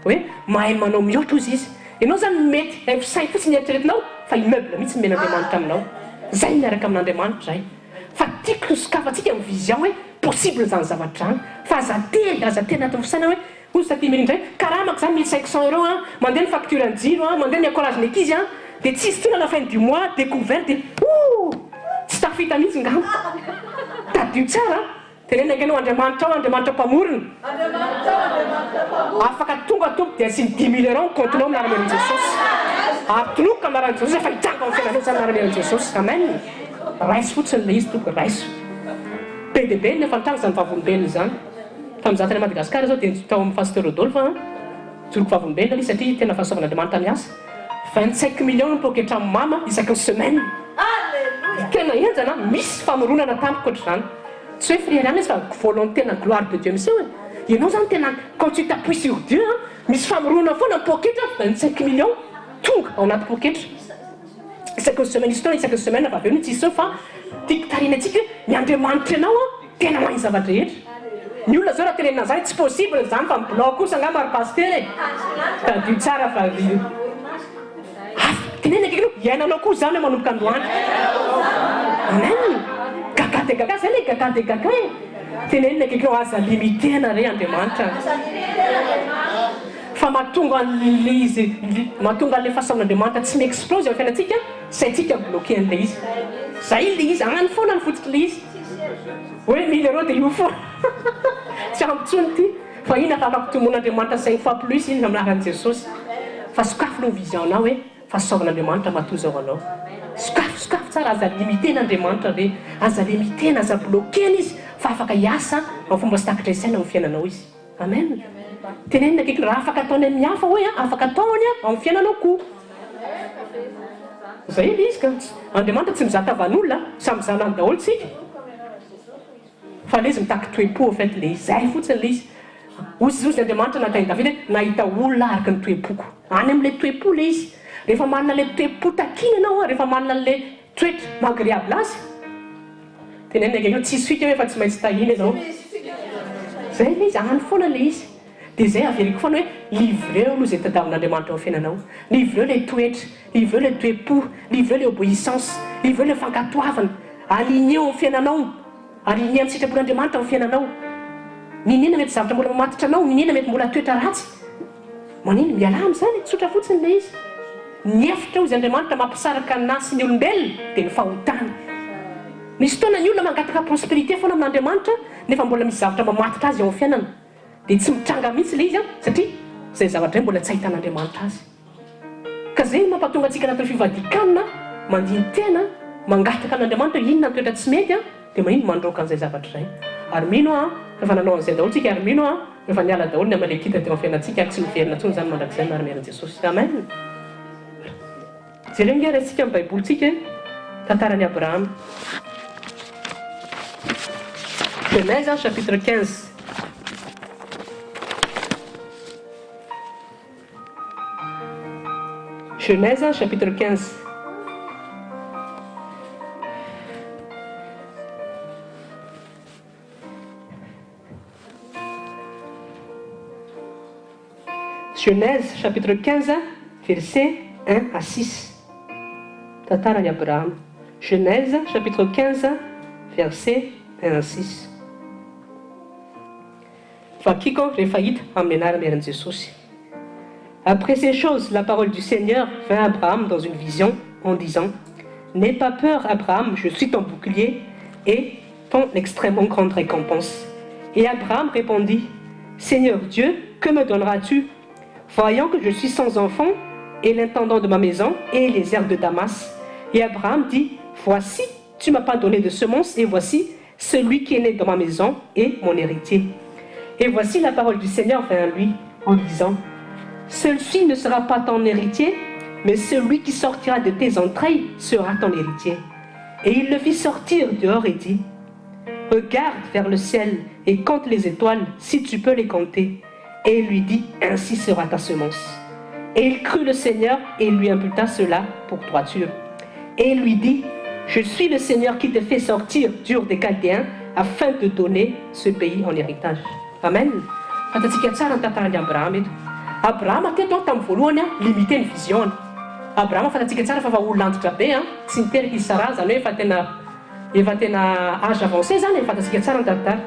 Hoe mahay manao mihoatra ozy izy. Ianao zany mety F5 fotsiny eritreretinao fa immeuble mihitsy nomen'Andriamanitra aminao. Zay miaraka amin'Andriamanitra zay. Fa tiako ny sokafantsika amin'ny vision hoe possible zany zavatra zany. Fa aza tery, aza tery anatin'ny fisainana hoe hozy taty Mily indray, karamako zany 1500 euros an, mandeha ny facture ny jiro an, mandeha ny accolage ny ankizy an, dia tsisy intsony à la fin du mois, découvert dia ouh! Tsy tafita mihitsy ngamba. Tadidio tsara an! Teneno ange Andriamanitra ao Andriamanitra mpamorona. Andriamanitra ao Andriamanitra mpamorona. Afaka tonga Tompo dia asiany dix mille euros ny compte-nao amin'ny anaran'i Jesosy. Ary tononiko amin'ny anaran'i Jesosy efa hitranga ao amin'ny fiainanao izany amin'ny anaran'i Jesosy. Amen. Raiso fotsiny ilay izy Tompo, raiso. Be dia be ny efa nitranga izany vavolombelona izany. Tamin'izaho tany Madagascar izao dia tao amin'ny Pasteur Rodolphe aho. Joroko vavolombelona ilay izy satria tena fahasoavan'Andriamanitra miasa. 25 millions ny poketran'i mama isaky ny semaine. Tena henjana, misy famoronana tampoka ohatr'izany. Tsy hoe frère ihany izy fa volonté na gloire de Dieu miseho e. Ianao zany tena quand tu t'appuies sur Dieu an, misy famoronana foana ny poketra, 25 millions tonga ao anaty poketra. Isaky ny semaine isan-taona, isaky ny semaine fa avy eo mihitsy iseho fa tiako tarihina antsika hoe ny Andriamanitra ianao an tena mahay ny zava-drehetra. Ny olona zao raha tenenina an'izany hoe tsy possible izany fa mi-bloque kosa angamba ry Pasitera e. Tadidio tsara fa ry hafa. Tenenina akaiky anao, iainanao koa izany hoe manomboka androany. Amen. Gaga dia gaga, zay ilay gaga dia gaga e. Tenenina akaiky anao, aza limiter-na re Andriamanitra. Fa mahatonga an'ilay izy, mahatonga an'ilay fahasoavan'Andriamanitra tsy mi-explose eo amin'ny fiainantsika, saintsika mi-bloquer an'ilay izy. Zay ilay izy, any foana ny fototr'ilay izy. Hoe mille euros dia io foana. Tsy ampy intsony ity. Fa iny afaka ampitomboin'Andriamanitra cinq fois plus iny amin'ny anaran'i Jesosy. Fa sokafy aloha ny vision-nao hoe fahasoavan'Andriamanitra matoa izao anao. Sokafy, sokafy tsara, aza limiter-n'Andriamanitra re. Aza limiter-na, aza bloquer-na izy fa afaka hiasa amin'ny fomba tsy takatry ny saina amin'ny fiainanao izy. Amen. Tenenina akaiky raha afaka ataony amin'ny hafa hoe afaka ataony amin'ny fiainanao koa. Zay ilay izy ka. Andriamanitra tsy mizaha tavan'olona, samy zanany daholo tsika. Fa ilay izy mitaky toe-po en fait ilay izy. Zay fotsiny ilay izy. Hozy hozy Andriamanitra natain'i Davida hoe nahita olona araka ny toe-poko. Any amin'ilay toe-po ilay izy. Rehefa manana ilay toe-po takiana ianao, rehefa manana an'ilay toetra maha agréable azy, Tenenina akaiky eo, tsisy fika hoe fa tsy maintsy tahiana izao. Zay ilay izy, any foana ilay izy. Dia izay averiko foana hoe livreo aloha izay tadiavin'Andriamanitra ao amin'ny fiainanao. Livreo ilay toetra, livreo ilay toe-po, livreo ilay obéissance, livreo ilay fankatoavana. Aligneo amin'ny fiainanao, aligneo amin'ny sitrapon'Andriamanitra amin'ny fiainanao. N'inona mety zavatra mbola mamatotra anao, n'inona mety mbola toetra ratsy. Manino? Mialà amin'izany e! Tsotra fotsiny ilay izy. Ny hevitra hozy Andriamanitra mampisaraka anà sy ny olombelona dia ny fahotana. Misy fotoana ny olona mangataka prospérité foana amin'Andriamanitra nefa mbola misy zavatra mamatotra azy eo amin'ny fiainana. Dia tsy mitranga mihitsy ilay izy an, satria izay zavatra izay mbola tsy ahitan'Andriamanitra azy. Ka izay no mampatonga antsika anatin'ny fivadikanina, mandini-tena, mangataka an'Andriamanitra hoe inona ny toetra tsy mety an, dia manino mandroaka an'izay zavatra izay. Ary mino aho fa efa nanao an'izay daholo tsika ary mino aho fa efa niala daholo ny Amalekita teo amin'ny fiainantsika ary tsy miverina intsony izany mandrakizay amin'ny anaran'i Jesosy. Amen. Jereo ange raisitsika amin'ny Baibolintsika e, tantaran'i Abrahama. Genèse chapitre 15. Genèse chapitre 15. Genèse chapitre 15 versets 1 à 6. Tantaran'i Abrahama. Genèse chapitre 15 versets 1 à 6. Vakiko rehefa hita amin'ny anaran'i Aaron Jesosy. Après ces choses, la parole du Seigneur vint à Abraham dans une vision en disant, N'aie pas peur, Abraham, je suis ton bouclier et ton extrêmement grande récompense. Et Abraham répondit, Seigneur Dieu, que me donneras-tu Voyant que je suis sans enfant, et l'intendant de ma maison et les airs de Damas. Et Abraham dit, Voici, tu m'as pas donné de semence, et voici, celui qui est né dans ma maison est mon héritier. Et voici la parole du Seigneur vint à lui en disant, Celui-ci ne sera pas ton héritier, mais celui qui sortira de tes entrailles sera ton héritier. Et il le fit sortir dehors et dit, Regarde vers le ciel et compte les étoiles, si tu peux les compter. Et il lui dit, Ainsi sera ta semence. Et il crut le Seigneur et lui imputa cela pour droiture. Et il lui dit, Je suis le Seigneur qui te fait sortir dur des Chaldéens afin de donner ce pays en héritage. Amen. Fantatsika tsara ny tantaran'i Abrahama eto. Abrahama teto an, tamin'ny voalohany an, limité ny vision-ny. Abrahama fantatsika tsara fa efa olona antitra be an, tsy niteraka izy Sarah, izany hoe efa tena efa tena âge avancé izany e, fantatsika tsara ny tantara.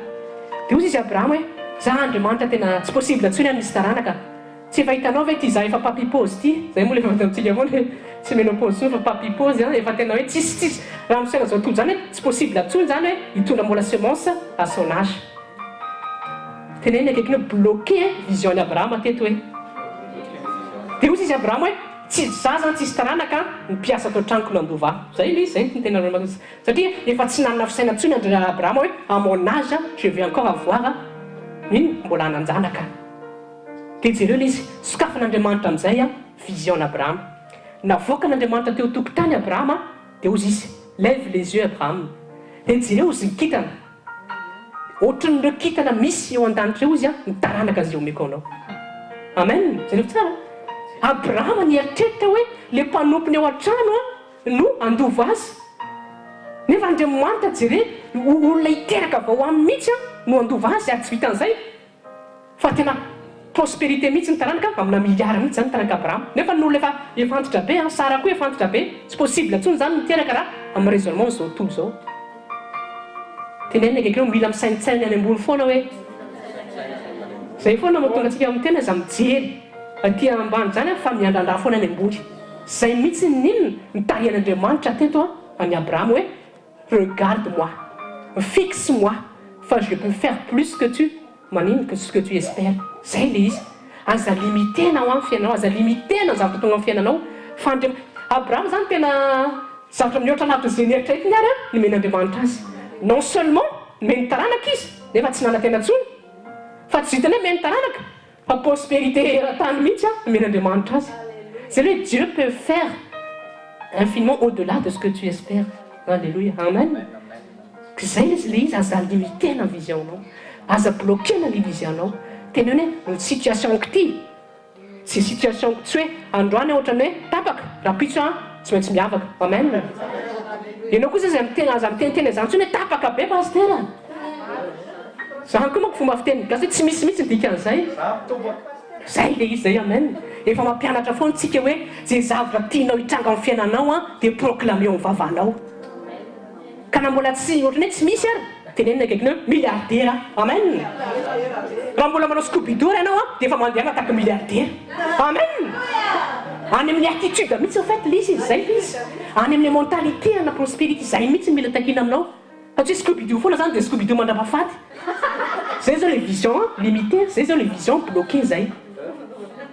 Dia hoy izy Abrahama hoe, za Andriamanitra tena tsy possible intsony an misy taranaka. Tsy efa hitanao ve ity za efa papy pause ity? Zay moa le efa fantatsika foana hoe tsy ménopause intsony fa papy pause an, efa tena hoe tsisy tsisy raha amin'ny fiainana zao tontolo zany hoe tsy possible intsony zany hoe hitondra mbola semence à son âge. Teneniny akaikiny hoe bloqué vision an'i Abrahama teto hoe. Dia hoy izy Abrahama hoe tsy za zany tsisy taranaka an, ny mpiasa ato an-tranoko nandova ahy. Zay ilay izy, zay no tena satria efa tsy nanana fisainana intsony andry Abrahama hoe à mon âge je vais encore avoir ino mbola hanan-janaka. Dia jereo ilay izy, sokafan'Andriamanitra amin'izay an, vision-n'Abrahama. Navoakan'Andriamanitra teo an-tokotany Abrahama, dia hozy izy. Lève les yeux Abraham. Dia jereo ozy ny kintana. Ohatran'ireo kintana misy eo an-danitra eo ozy an, ny taranaka izay omeko anao. Amen. Jereo tsara. Abrahama nieritreritra hoe le mpanompony ao an-trano an no handova azy. Nefa Andriamanitra jere, olona hiteraka vao aminy mihitsy an no handova azy ary tsy vitan'izay. Fa tena prospérité mihitsy ny taranaka amina milliard mihitsy zany ny taranaka Abraham. Nefa ny olona efa efa antitra be an, Sara koa efa antitra be, tsy possible intsony zany ny miteraka raha amin'ny raisonnement zao tontolo zao. Tenenina akaiky eo, mila misaintsaina any ambony foana hoe zay foana mahatonga antsika miteny aza mijery aty ambany zany an fa miandrandra foana any ambony. Zay mihitsy ny inona nitarihan'Andriamanitra teto an an'i Abraham hoe Regarde moi, fixe moi fa je peux faire plus que tu manino que ce que tu espères zay le izy aza limiter-na hoa ny fiainanao aza limiter-na ny zavatra tonga amin'ny fiainanao fa Andriam Abraham zany tena zavatra mihoatra lavitra izay neritreretiny ary an nomen'Andriamanitra azy non seulement nomeny taranaka izy nefa tsy nanantena intsony fa tsy vitany hoe omeny taranaka Fa prospérité eran-tany mihitsy an nomen'Andriamanitra azy. Zay le hoe Dieu peut faire infiniment au delà de ce que tu espères. Alléluia. Amen. Zay le le izy aza limiter-na ny vision-nao. Aza bloquer-na ny vision-nao. Teneno hoe ny situation-ko ty, tsy situation-ko tsy hoe androany aho ohatran'ny hoe tapaka, rahampitso aho tsy maintsy miavaka. Amen. Ianao kosa aza miteny aza miteniteny an'izany intsony hoe tapaka be pasitera. Zany koa manko fomba fitenin'ny gasy hoe tsy misy mihitsy ny dikan'izay. Zay le izy zay amen. Efa mampianatra foana tsika hoe ze zavtra tianao hitranga amin'ny fiainanao an dia proclameo amin'ny vavanao. Ka na mbola tsy ohatran'ny hoe tsy misy ary tenenina akaikiny hoe milliardaire aho. Amen. Raha mbola manao scoubidou ary ianao an dia efa mandehana tahaka milliardaire. Amen. Any amin'ny attitude mihitsy en fait le izy, zay le izy. Any amin'ny mentalité ana prospérité zay mihitsy no mila takiana aminao. Fa tsy hoe Scooby-Doo foana zany dia Scooby-Doo mandrapahafaty. Zay zao le vision limitée, zay zao le vision bloquée zay.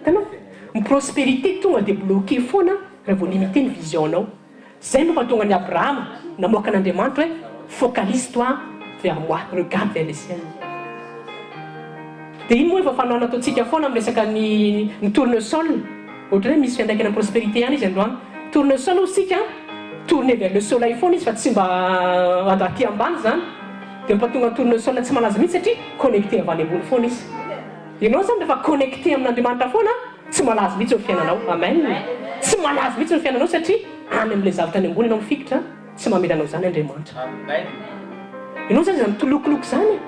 Hitanao? Ny prospérité tonga dia bloquée foana raha vao limité ny vision-nao. Zay no mahatonga an'i Abrahama namoaka an'Andriamanitra hoe focalise toi vers moi, regarde vers le ciel. Dia iny moa efa fanao nataontsika foana amin'ny resaka ny ny tournesol. Ohatran'ny hoe misy fiantraikany amin'ny prospérité ihany izy androany. Tournesol hozy tsika an, tourner vers le soleil foana izy fa tsy mba aty ambany izany. Dia mampatonga ny tournesol tsy malaza mihitsy satria connecté avy any ambony foana izy. Ianao izany rehefa connecté amin'Andriamanitra foana tsy malaza mihitsy ny fiainanao. Amen. Tsy malaza mihitsy ny fiainanao satria any amin'ilay zavatra any ambony ianao mifikitra, tsy mamela anao izany Andriamanitra. Ianao izany aza mitolokoloko izany e.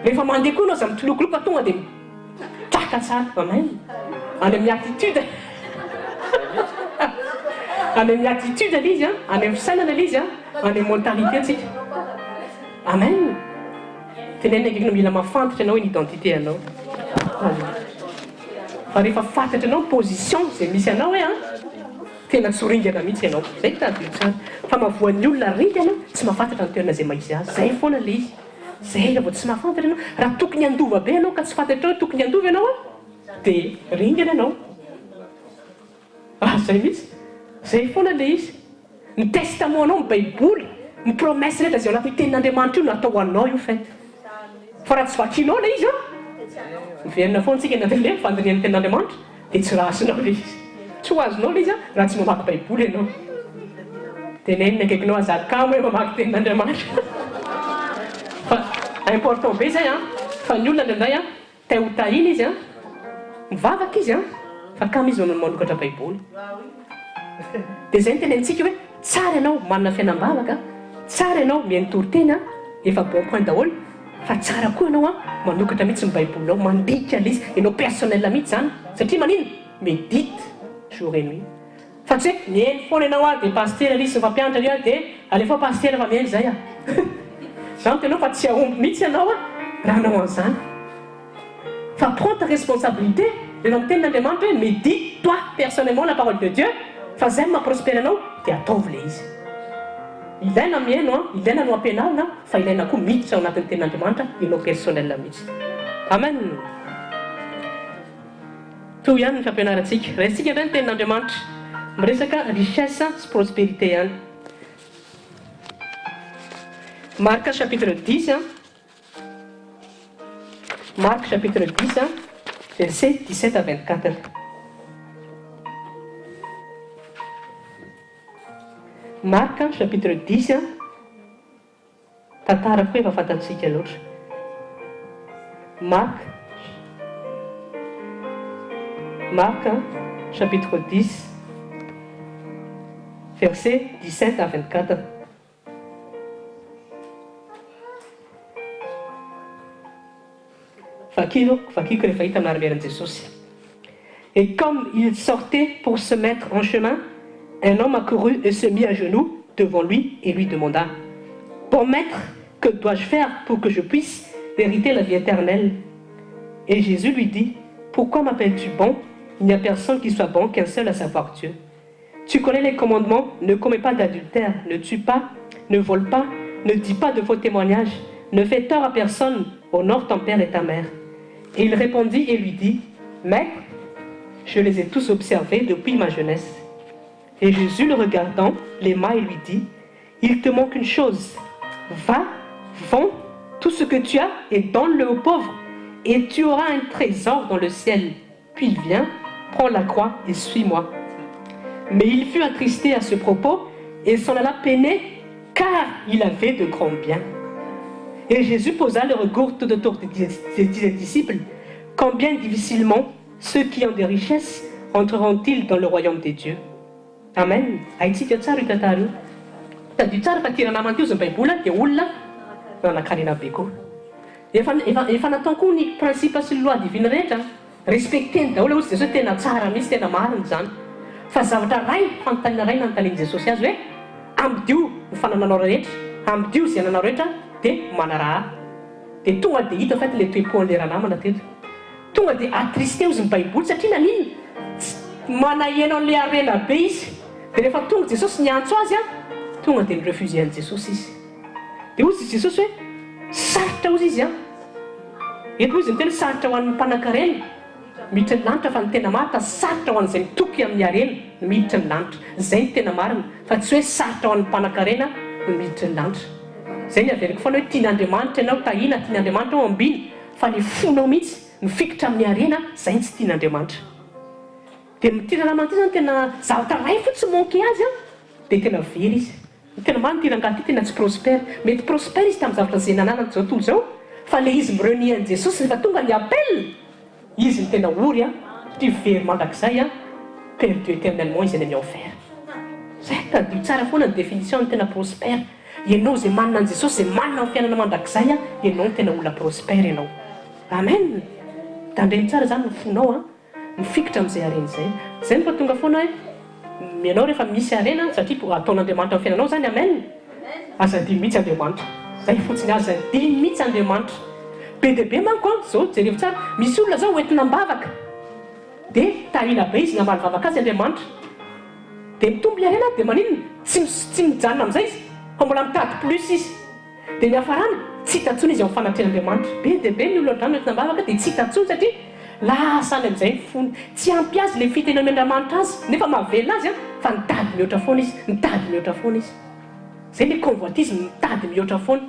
Rehefa mandeha koa ianao aza mitolokoloko fa tonga dia. Traka tsara. Amen. Any amin'ny attitude. Any amin'ny attitude ilay izy an, any amin'ny fisainana ilay izy an, any amin'ny mentalité tsika. Amen. Tenenina akaiky anao mila mahafantatra ianao hoe ny identité anao. Fa rehefa fantatra anao ny position izay misy anao hoe an, tena tsy ho ringana mihitsy ianao. Izay tadidio tsara. Fa mahavoan'ny olona ringana tsy mahafantatra ny toerana izay maha izy azy. Izay foana ilay izy. Zay raha vao tsy mahafantatra ianao, raha tokony handova be ianao ka tsy fantatrao hoe tokony handova ianao an, dia ringana ianao. Ah zay mihitsy, zay foana le izy. Ny testament anao, ny baiboly, ny promesse rehetra izay ao anatin'io tenin'Andriamanitra io natao ho anao io fait. Fa raha tsy vakinao le izy an, miverina foana tsika anatin'le fandinihan'ny tenin'Andriamanitra. Dia tsy rasinao ilay izy. Tsy ho azonao ilay izy an, raha tsy mamaky Baiboly ianao. Teneno ny akaikinao aza kamo hoe mamaky tenin'Andriamanitra. Fa important be izay an, fa ny olona indraindray an, te ho tahiana izy an, mivavaka izy an, fa kamo izy manokatra Baiboly. Dia izay no tenenintsika hoe tsara ianao manana fiainam-bavaka, tsara ianao mihaino toriteny an, efa bon point daholo. Fa tsara koa ianao an manokatra mihitsy ny baibolinao mandika ilay izy ianao personnel mihitsy zany satria manina? Medite jour et nuit fa tsy hoe mihaino foana ianao an dia pasitera ry sy ny mpampianatra ry an dia alefao pasitera fa mihaino zay an za miteny anao fa tsy hahomby mihitsy ianao an raha hanao an'izany Fa prends ta responsabilité, rehefa miteny Andriamanitra hoe medite toi personnellement la parole de Dieu fa zay no maha prospère anao dia ataovy le izy. Ilaina mihaino an, ilaina no ampianarina fa ilaina koa miditra ao anatin'ny tenin'Andriamanitra ianao personnel mihitsy. Amen. Toy ihany ny fampianarantsika. Raisintsika indray ny tenin'Andriamanitra. Miresaka richesse sy prospérité ihany. Marc chapitre 10 an. Marc chapitre 10 verset 17 à 24. Marc chapitre dix a, tantara koa efa fantatsika loatra. Marc Marc chapitre dix verset 17 à 24. Vakio, vakiko rehefa hita amin'ny Jesosy. Et comme il sortait pour se mettre en chemin, un homme accourut et se mit à genoux devant lui et lui demanda: Bon maître, que dois-je faire pour que je puisse hériter la vie éternelle? Et Jésus lui dit: Pourquoi m'appelles-tu bon? Il n'y a personne qui soit bon qu'un seul, à savoir Dieu. Tu connais les commandements: ne commets pas d'adultère, ne tue pas, ne vole pas, ne dis pas de faux témoignages, ne fais tort à personne, honore ton père et ta mère. Et il répondit et lui dit: Maître, je les ai tous observés depuis ma jeunesse. Et Jésus, le regardant, l'aima et lui dit: Il te manque une chose. Va, vends tout ce que tu as et donne-le aux pauvres, et tu auras un trésor dans le ciel. Puis viens, prends la croix et suis-moi. Mais il fut attristé à ce propos et s'en alla peiné, car il avait de grands biens. Et Jésus posa le regard tout autour de ses disciples: Combien difficilement ceux qui ont des richesses entreront-ils dans le royaume des dieux? Amen. Haintsika tsara io tantara io. Tadidio tsara fa ty ranamana ty ozy ny Baiboly dia olona nanankarena be koa. Efa efa efa natao koa ny principe sy ny loi divine rehetra. Respecteny daholo hozy Jesosy, tena tsara mihitsy, tena marina izany. Fa zavatra ray, fanontaniana ray nanontanian'i Jesosy azy hoe amidio ny fanananao rehetra, amidio izay ananao rehetra dia manaraha ahy. Dia tonga dia hita fa ilay toe-pon'ilay ranamana teto. Tonga dia attristé hozy ny Baiboly satria naninona? Tsy manahelo an'ilay harena be izy. Dia rehefa tonga Jesosy niantso azy an, tonga dia ni-refuser an'i Jesosy izy. Dia hozy Jesosy hoe, sarotra hozy izy an. Eto moa izy miteny hoe sarotra ho an'ny mpanankarena miditra ny lanitra fa ny tena marina sarotra ho an'izay mitoky amin'ny harena ny miditra ny lanitra. Izay no tena marina fa tsy hoe sarotra ho an'ny mpanankarena ny miditra ny lanitra. Izay ny averiko foana hoe tian'Andriamanitra ianao tahiana, tian'Andriamanitra ianao ambina fa ny fonao mihitsy mifikitra amin'ny harena izay no tsy tian'Andriamanitra. Dia ity ranamana ity izany tena zavatra iray fotsiny manquer azy an, dia tena very izy. Ny tena marina ity rangahy ity tena tsy prospère. Mety prospère izy tamin'ny zavatra izay nananany izao tontolo izao fa le izy mi-renier an'i Jesosy rehefa tonga ny appel, izy no tena ory an, satria very mandrakizay an, perdu éternellement izy any amin'ny enfer. Zay, tadidio tsara foana ny définition ny tena prospère. Ianao izay manana an'i Jesosy, izay manana ny fiainana mandrakizay an, ianao no tena olona prospère ianao. Amen! Tandremo tsara izany ny fonao an. Mifikitra amin'izay harena izay. Izay no mahatonga foana hoe ianao rehefa misy harena satria ataon'Andriamanitra amin'ny fiainanao izany, amen. Aza adino mihitsy Andriamanitra. Izay fotsiny, aza adino mihitsy Andriamanitra. Be dia be manko an, izao jerevo tsara, misy olona izao hoentina am-bavaka dia tahina be izy namaly vavaka azy Andriamanitra. Dia mitombo ilay harena dia maninona? Tsy tsy mijanona amin'izay izy fa mbola mitady plus izy. Dia niafarany, tsy hita intsony izy eo amin'ny fanatrehan'Andriamanitra. Be dia be ny olona ohatr'izany no entina am-bavaka dia tsy hita intsony satria lasa any amin'izay ny fony. Tsy ampy azy ilay fitenenan'Andriamanitra azy nefa mahavelona azy fa nitady mihoatra foana izy, nitady mihoatra foana izy. Izay ilay convoitise, mitady mihoatra foana.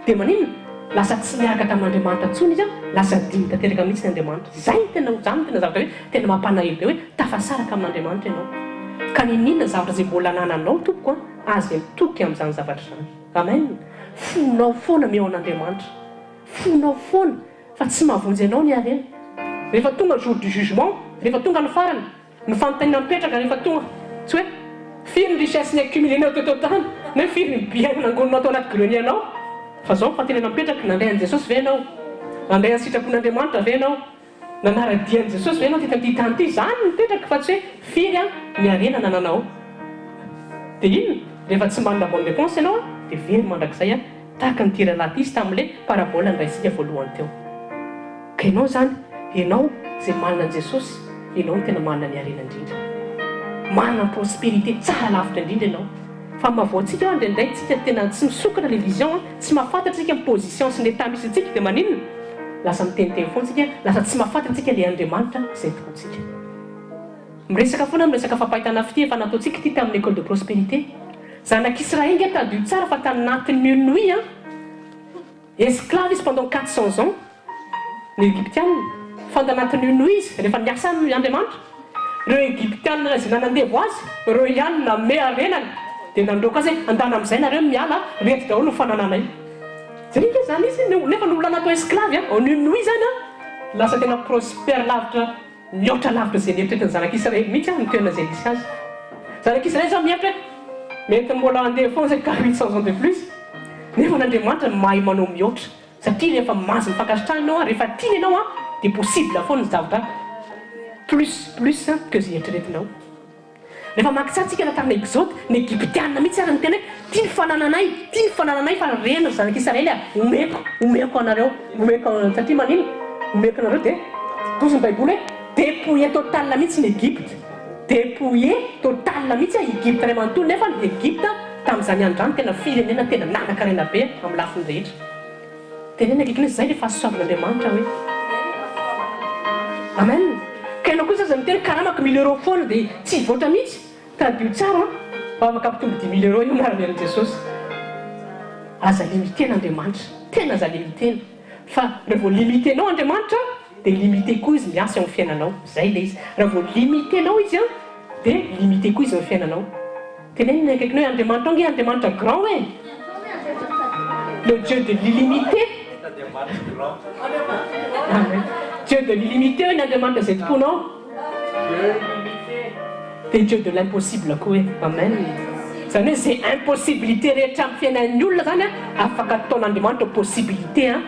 Dia maninona? Lasa tsy niaraka tamin'Andriamanitra intsony izy, lasa adino tanteraka mihitsy Andriamanitra. Izay no tena, izany no tena zavatra hoe tena mampalahelo be hoe tafasaraka amin'Andriamanitra ianao. Ka n'inon'inona zavatra izay mbola anananao tompoko an, aza mitoky amin'izany zavatra izany. Amen! Fonao foana meo an'Andriamanitra. Fonao foana fa tsy mahavonjy anao ny harena. Rehefa tonga jour du jugement, rehefa tonga ny farany, ny fanontaniana mipetraka rehefa tonga, tsy hoe firy ny richesse ni-accumuler-nao teto an-tany, na hoe firy ny bien nangoninao tao anaty grenier-nao, fa zao ny fanontaniana mipetraka, nandray an'i Jesosy ve ianao? Nandray ny sitrapon'Andriamanitra ve ianao? Nanara-dia an'i Jesosy ve ianao teto amin'ity tany ity? Izany no mipetraka fa tsy hoe firy ny harena anananao. Dia inona? Rehefa tsy manana bonne réponse ianao dia very mandrakizay tahaka an'ity rahalahy ity izy tamin'ilay parabole noraisintsika voalohany teo. Ka ianao izany, ianao izay manana an'i Jesosy, ianao no tena manana ny harena indrindra. Manana ny prospérité tsara lavitra indrindra ianao. Fa mahavoa antsika hoa indraindray tsika tena tsy misokatra le vision an, tsy mahafantatra tsika ny position sy ny état misy antsika dia maninona? Lasa miteniteny foana tsika, lasa tsy mahafantatra tsika le Andriamanitra izay tompontsika. Miresaka foana miresaka fampahitana fitia efa nataontsika ity tamin'ny école de prospérité. Zanak'Israely nge tadidio tsara fa tanatin'ny nuit an, Esclave izy pendant 400 ans ny Egyptiana, fa tanatin'io nuit izy rehefa niasa aminy Andriamanitra, ireo Egyptiana izay nanandevo azy, ireo ihany no nanome harenany. Dia nandroaka azy hoe, Andana amin'izay nareo miala, reto daholo ny fanananay. Jereo ange izany izy, nefa ny olona natao esclave en une nuit izany an, lasa tena prospère lavitra mihoatra lavitra izay neritreretin'ny zanak'Israely mihitsy an, ny toerana izay nisy azy. Zanak'Israely izao mihevitra hoe, mety mbola handeha foana izay ka 800 ans de plus, nefa an'Andriamanitra mahay manao mihoatra. Satria rehefa mahazo ny fankasitrahana ianao an, rehefa tiana ianao an, dia possible foana ny zavatra plus plus que izay eritreretinao. Rehefa mamaky tsara tsika tantaran'ny Exode, ny Egyptiana mihitsy ary niteny hoe, ity ny fanananay, ity ny fanananay fa reny ry zanak'Israely a, omeko, omeko anareo, omeko anareo, satria maninona? Omeko anareo dia, hozy ny baiboly hoe, depouillé total mihitsy ny Egypte, depouillé total mihitsy Egypte iray manontolo, nefa ny Egypte tamin'izany andro izany tena firenena tena nanan-karena be amin'ny lafiny rehetra. Teneno akaiky hoe zay le fahasoavan'Andriamanitra hoe. Amen. Ka ianao kosa aza miteny karamako mille euros foana dia tsy hivoatra mihitsy. Tadidio tsara an, fa afaka hampitombo dix mille euros io anaran'i Jesosy. Aza limiter n'Andriamanitra. Tena aza limiter-na. Fa raha vao limiter-nao Andriamanitra dia limiter koa izy miasa eo amin'ny fiainanao. Zay le izy. Raha vao limiter-nao izy an, dia limiter koa izy eo amin'ny fiainanao. Teneno ny akaikinao hoe Andriamanitra ange Andriamanitra grand e! Le Dieu de l'illimité. Amen. Dieu de l'illimité hoe ny Andriamanitra izay tomponao. Dia Dieu de l'impossible koa hoe. Amen. Izany hoe izay impossibilité rehetra amin'ny fiainan'ny olona izany an, afaka ataon'Andriamanitra ho possibilité an,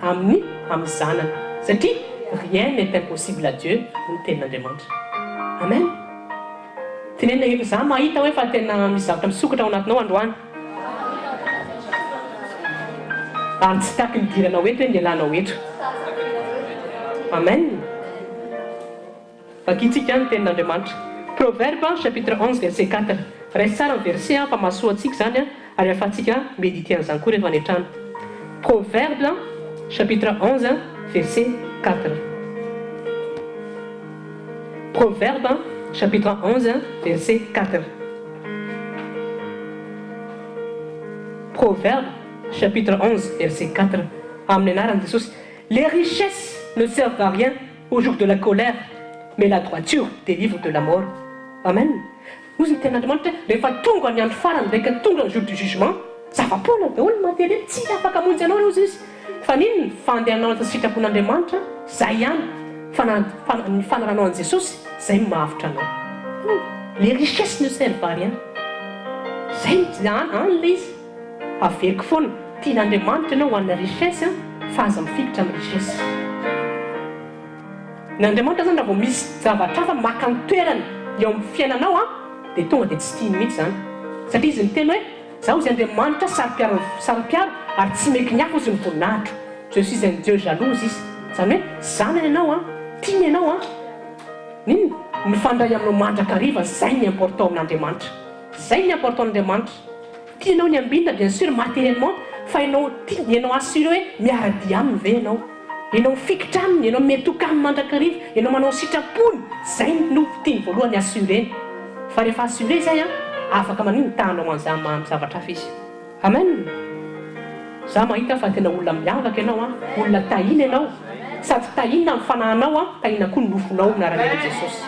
amin'ny amin'ny zanany. Satria rien n'est impossible à Dieu hoy ny tenin'Andriamanitra. Amen. Tenenina eto, za mahita hoe fa tena misy zavatra misokatra ao anatinao androany. Ary tsy taky ny hidiranao eto hoe ny hialanao eto. Amen. Vakintsika ny tenin'Andriamanitra. Proverbe chapitre 11 verset 4. Raiso tsara ny verset fa mahasoa antsika izany ary ahafahantsika mediter an'izany koa rehefa any an-trano. Proverbe chapitre 11 verset 4. Proverbe chapitre 11 verset 4. Proverbe chapitre 11 verset 4. Amin'ny anaran'i Jesosy. Les richesses ne servent à rien au jour de la colère, mais la droiture délivre de la mort. Amen. Hozy ny tenin'Andriamanitra hoe rehefa tonga ny andro farany, rehefa tonga ny jour du jugement, zava-poana daholo ny matériel, tsy afaka hamonjy anao hozy izy. Fa n'inona? Ny fandehananao anatin'ny sitrapon'Andriamanitra, zay ihany, fana, fana, ny fanaranao an'i Jesosy, zay no mahavotra anao. Hum, les richesses ne servent à rien. Zay no, any, any ilay izy. Averiko foana, tian'Andriamanitra ianao ho an'ny richesse fa aza mifikitra amin'ny richesse. Ny Andriamanitra zany raha vao misy zavatra hafa maka ny toerany eo amin'ny fiainanao an, dia tonga dia tsy tiany mihitsy izany. Satria izy niteny hoe, Zaho izay Andriamanitra saro-piaro saro-piaro ary tsy meky ny hafa ozy ny voninahitro. Je suis un Dieu jaloux ozy izy. Izany hoe zanany ianao an, tiany ianao an. N'inona? Mifandray aminao mandrakariva, zay ny important amin'Andriamanitra. Zay ny important amin'Andriamanitra. Tianao ny ambinina bien sûr matériellement fa ianao tia ianao assuré hoe miara-dia aminy ve ianao? Ianao mifikitra aminy, ianao miantoka aminy mandrakariva, ianao manao ny sitrapony, zay no tiany voalohany assurena. Fa rehefa assuré zay an, afaka manino mitaha anao amin'ny zavatra hafa izy. Amen! Za mahita fa tena olona miavaka ianao an, olona tahina ianao, sady tahina ny fanahinao an, tahina koa ny nofonao amin'ny anaran'i Jesosy.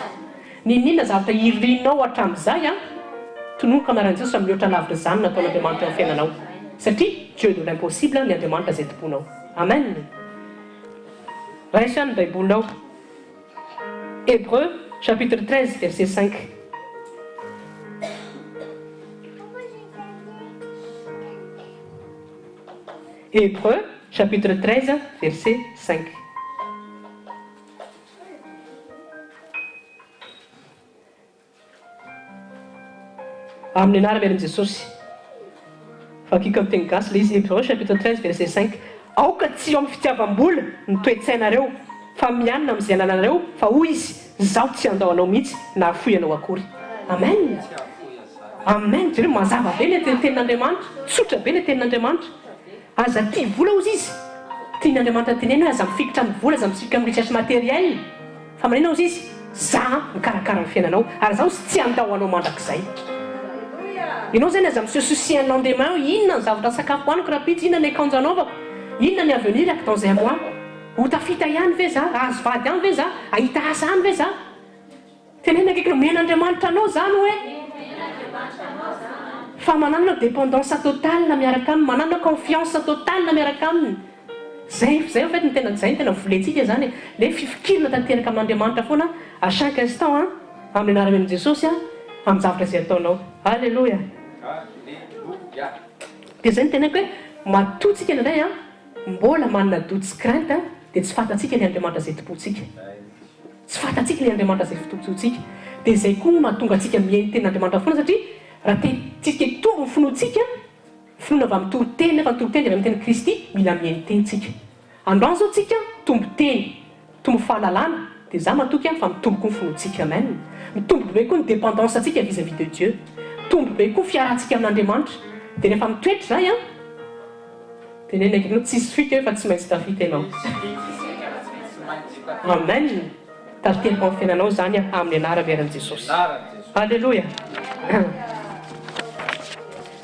N'inon'inona zavatra irinao hatramin'izay an, tononiko anaran'i Jesosy fa mihoatra lavitra izany no nataon'Andriamanitra eo amin'ny fiainanao. Satria Dieu de l'impossible ny Andriamanitra izay tomponao. Amen! Raiso ihany ny baibolinao. Hébreux chapitre 13 verset 5. Hébreux chapitre 13 verset 5. Amin'ny anaran'i Jesosy. Vakiko amin'ny teny gasy ilay izy, Hébreux chapitre 13 verset 5, Aoka tsy eo amin'ny fitiavam-bola ny toe-tsainareo, fa mianina amin'izay anananareo, fa hoy Izy, Izaho tsy handao anao mihitsy na hahafoy anao akory. Amen! Amen! Jereo, mazava be ilay tenin'Andriamanitra, tsotra be ilay tenin'Andriamanitra. Aza tia vola hozy izy. Tian'Andriamanitra teneno hoe aza mifikitra amin'ny vola, aza mifikitra amin'ny richesse matérielle. Fa manina hozy izy? Za mikarakara ny fiainanao ary za hozy tsy handao anao mandrakizay. Ianao zany aza mi-se soucier un lendemain hoe inona ny zavatra sakafo hohaniko rahampitso, inona ny akanjo hanaovako, inona ny avenir-ako dans un mois. Ho tafita ihany ve za? Hahazo vady ihany ve za? Hahita asa ihany ve za? Teneno akaiky eo, Omen'Andriamanitra anao izany hoe. Fa manana dépendance totale miaraka aminy, manana confiance totale miaraka aminy. Zay, zay en fait no tena, zay no tena volentsika zany e. Le fifikirana tanteraka amin'Andriamanitra foana à chaque instant an, amin'ny anaran'i Jesosy an, amin'ny zavatra izay ataonao. Alléluia. Dia zay no teneniko hoe matoa tsika indraindray an, mbola manana doute sy crainte dia tsy fantatsika ilay Andriamanitra izay tompointsika. Tsy fantatsika ilay Andriamanitra izay fitompointsika. Dia izay koa no mahatonga antsika mihaino tenin'Andriamanitra foana satria raha te tsika hitombo ny finoantsika, finoana avy amin'ny toriteny nefa ny toriteny dia avy amin'ny tenin'i Kristy, mila mihaino teny tsika. Androany izao tsika mitombo teny, mitombo fahalalana, dia za matoky fa mitombo koa ny finoantsika. Amen. Mitombo be koa ny dépendance ntsika vis à vis de Dieu. Mitombo be koa fiarahantsika amin'Andriamanitra. Dia rehefa mitoetra izay an, tenenina akaikinao tsisy fika eo fa tsy maintsy tafita ianao. Amen. Tanteraka ao amin'ny fiainanao izany amin'ny anaran'i Jesosy. Alléluia.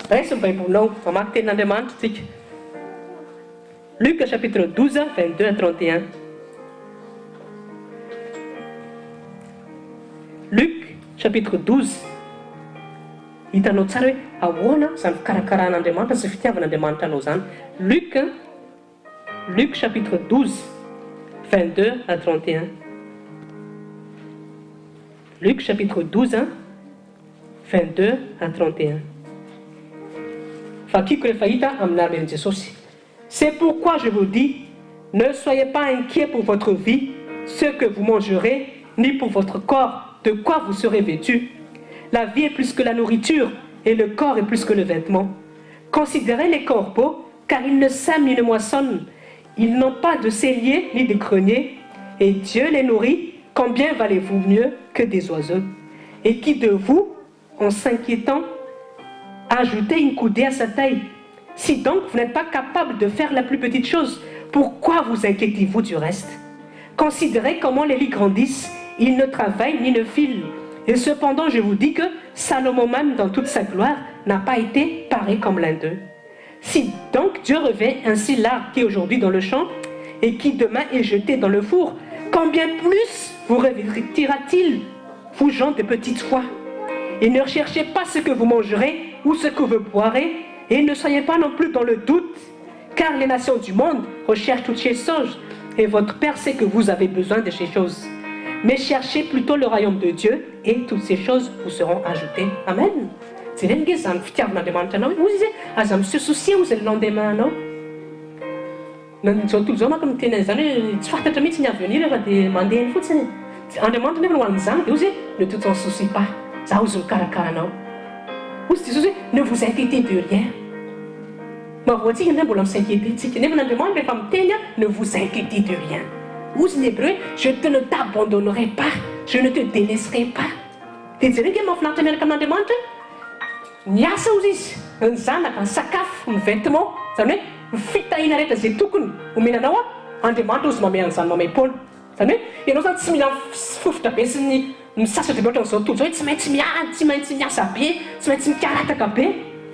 Raiso ny baibolinao, mamaky tenin'Andriamanitra tsika. Luc chapitre 12, 22 à 31. Luc chapitre 12. Hitanao tsara hoe ahoana izany fikarakaran'Andriamanitra sy fitiavan'Andriamanitra anao izany. Luc Luc chapitre 12, 22 à 31. Luc chapitre 12, 22 à 31. Vakiko rehefa hita amin'ny anaran'i Jesosy. C'est pourquoi je vous dis, ne soyez pas inquiets pour votre vie, ce que vous mangerez, ni pour votre corps, de quoi vous serez vêtus. La vie est plus que la nourriture, et le corps est plus que le vêtement. Considérez les corbeaux, car ils ne sèment ni ne moissonnent, ils n'ont pas de cellier ni de grenier, et Dieu les nourrit, combien valez-vous mieux que des oiseaux? Et qui de vous, en s'inquiétant, ajoutez une coudée à sa taille? Si donc vous n'êtes pas capable de faire la plus petite chose, pourquoi vous inquiétez-vous du reste? Considérez comment les lits grandissent, ils ne travaillent ni ne filent. Et cependant, je vous dis que Salomon même, dans toute sa gloire, n'a pas été paré comme l'un d'eux. Si donc Dieu revêt ainsi l'arbre qui est aujourd'hui dans le champ et qui demain est jeté dans le four, combien plus vous revêtira-t-il, vous gens de petite foi? Et ne recherchez pas ce que vous mangerez ou ce que vous boirez, et ne soyez pas non plus dans le doute, car les nations du monde recherchent toutes ces choses, et votre Père sait que vous avez besoin de ces choses. Mais cherchez plutôt le royaume de Dieu, et toutes ces choses vous seront ajoutées. Amen. Jereo ange izany fitiavan'Andriamanitra anao e. Hoy izy hoe, aza mi-se soucier hozy ny lendemain anao. Na ny izao tontolo izao manko miteny an'izany hoe tsy fantatra mihitsy ny avenir fa dia mandeha eny fotsiny e. Andriamanitra nefa ho an'izany dia hoy izy hoe, ne te t'en soucie pas, za hozy mikarakara anao. Hoy Jesosy hoe, ne vous inquiétez de rien. Mahavoa antsika indray mbola mi-s'inquiéter tsika. Nefa n'Andriamanitra rehefa miteny ne vous inquiétez de rien. Hozy ny Hébreu hoe, je te ne t'abandonnerai pas, je ne te délaisserai pas. Dia jereo ange mahafinaritra miaraka amin'Andriamanitra e! Ny asa hozy izy, ny zanaka, ny sakafo, ny vêtement, izany hoe ny fitahiana rehetra izay tokony homena anao an, Andriamanitra hozy mamehy an'izany maimaim-poana. Izany hoe ianao izany tsy mila mifofotra be sy ny misasatra be ohatran'izao tontolo izao hoe tsy maintsy miady, tsy maintsy miasa be, tsy maintsy mikarataka be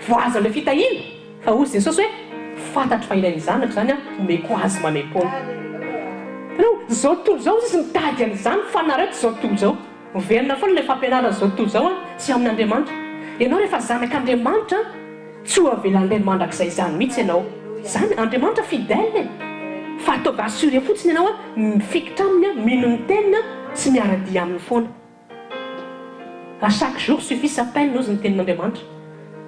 vao azo an'ilay fitahiana. Fa hozy Jesosy hoe, fantatro fa ilain'ny zanako izany an, omeko azy maimaim-poana. Hitanao, izao tontolo izao hozy izy mitady an'izany fa nareo tsy izao tontolo izao. Miverina foana ilay fampianarana izao tontolo izao an, tsy amin'Andriamanitra. Ianao rehefa zanak'Andriamanitra an, tsy ho avelan'ny Rainy mandrakizay izany mihitsy ianao. Izany, Andriamanitra fidèle e! Fa ataovy assuré fotsiny ianao an, mifikitra aminy an, mino ny teniny an, sy miara-dia aminy foana. À chaque jour suffit sa peine hozy ny tenin'Andriamanitra.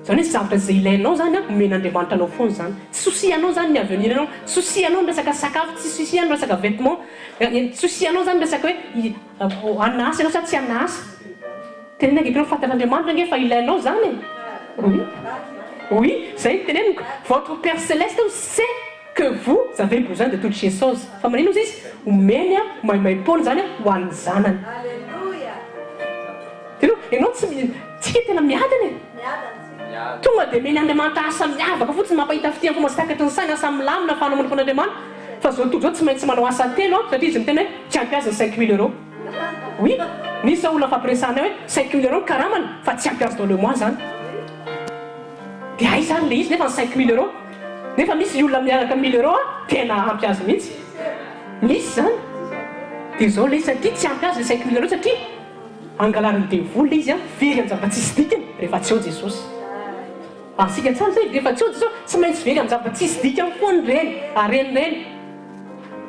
Izany hoe zavatra izay ilainao izany an, omen'Andriamanitra anao foana izany. Tsy souci anao izany ny avenir anao, tsy souci anao ny resaka sakafo, tsy souci anao ny resaka vêtement, tsy souci anao izany ny resaka hoe Hanana asa ianao sa tsy hanana asa? Teneno ange ianao fantatr'Andriamanitra ange fa ilainao izany e! Oui, oui, izay no teneniko, votre Père Céleste sait que vous avez besoin de toutes ces choses. Fa manino ozy izy? Omeny maimaimpoana izany ho an'ny zanany. Hitanao, ianao tsy, tsika tena miadana e! Tonga dia omeny Andriamanitra asa miavaka fotsiny mampahita fitia amin'ny fomba tsy takatry ny saina, asa milamina ahafahana manompo an'Andriamanitra. Fa zao tontolo zao tsy maintsy manao asa telo an, satria izy miteny hoe tsy ampy azy ny 5000 euros. Oui, misy zao olona nifampiresahanay hoe 5000 euros ny karamany fa tsy ampy azy dans le mois zany. Dia aiza ary le izy nefa ny 5000 euros? Nefa misy olona miaraka 1000 euros an, tena ampy azy mihitsy. Misy zany. Dia zao le izy satria tsy ampy azy le 5000 euros satria angalarin'ny devoly le izy an, very amin'ny zavatra tsisy dikany rehefa tsy eo Jesosy. Azontsika tsara izay? Rehefa tsy eo Jesosy, tsy maintsy very amin'ny zavatra tsisy dikany foana ireny harena ireny.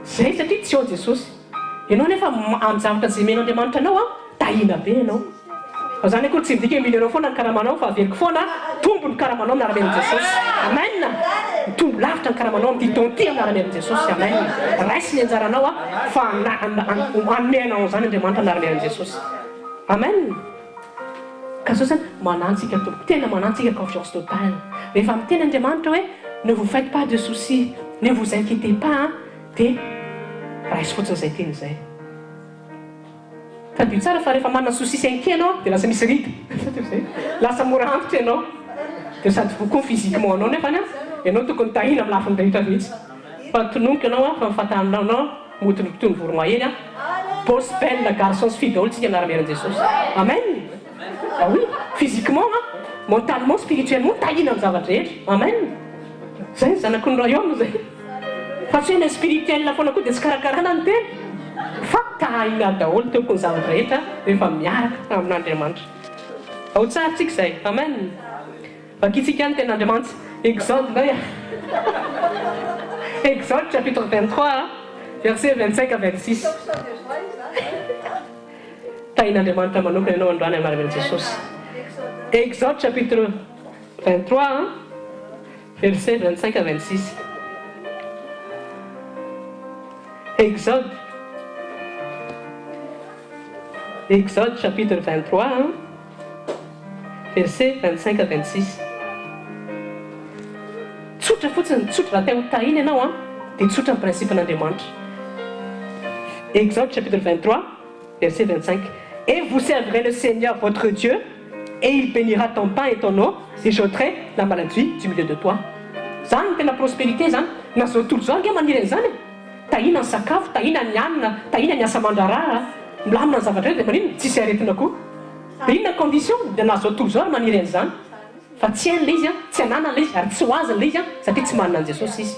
Izay satria tsy eo Jesosy. Ianao nefa amin'ny zavatra izay omen'Andriamanitra anao an, tahiana be ianao. Fa izany akory tsy midika hoe mille euros foana ny karamanao fa averiko foana, mitombo ny karamanao amin'ny anaran'i Jesosy. Amen! Mitombo lavitra ny karamanao amin'ity taona ity amin'ny anaran'i Jesosy. Amen! Raiso ny anjaranao an, fa hanome anao an'izany Andriamanitra amin'ny anaran'i Jesosy. Amen! Ka zao zany manantsika tompoko, tena manantsika confiance totale. Rehefa miteny Andriamanitra hoe ne vous faites pas de soucis, ne vous inquietez pas an, dia raiso fotsiny izay teny izay. Tadidio tsara fa rehefa manana soucis sy inquiet ianao dia lasa misy ride, lasa mora antitra ianao, dia sady voa koa ny physiquement anao nefany an, ianao tokony tahina amin'ny lafiny rehetra mihitsy. Fa tononiko ianao an, fa ny fahatananao anao mody toy ny voromahery an. Boss belle garçon sy fille daholo tsika miara-miaina an'i Jesosy. Amen! Ah oui, physiquement an, mentalement, spirituellement, tahina amin'ny zava-drehetra. Amen! Zay ny zanaky ny royaume zay. Fa tsy hoe ny spirituel foana koa dia tsy karakarana ny tena. Fa tahina daholo tompoko ny zava-drehetra rehefa miaraka amin'Andriamanitra. Ao tsara tsika izay. Amen! Vakintsika ihany ny tenin'Andriamanitra. Exode indray a! Exode chapitre 23 verset 25 à 26. Tahin'Andriamanitra manokana ianao androany amin'ny anaran'i Jesosy. Exode chapitre 23 verset 25 à 26. Exode Exode chapitre 23 Verset 25 à 26. Tsotra fotsiny, tsotra, raha te ho tahina ianao an, dia tsotra ny principe-n'Andriamanitra. Exode chapitre 23 verset 25 Et vous servirez le Seigneur votre Dieu, et il bénira ton pain et ton eau, et j'ôterai la maladie du milieu de toi. Zany no tena prospérité zany, na zao tontolo zao ange maniry an'izany e! Tahina ny sakafo, tahina ny hanina, tahina ny asa aman-draharaha, milamina ny zavatra rehetra dia maninona? Tsisy aretina koa. Dia inona ny condition? Dia na zao tontolo zao ary maniry an'izany. Fa tsy hainy ilay izy an, tsy ananany ilay izy ary tsy ho azony ilay izy an, satria tsy manana an'i Jesosy izy.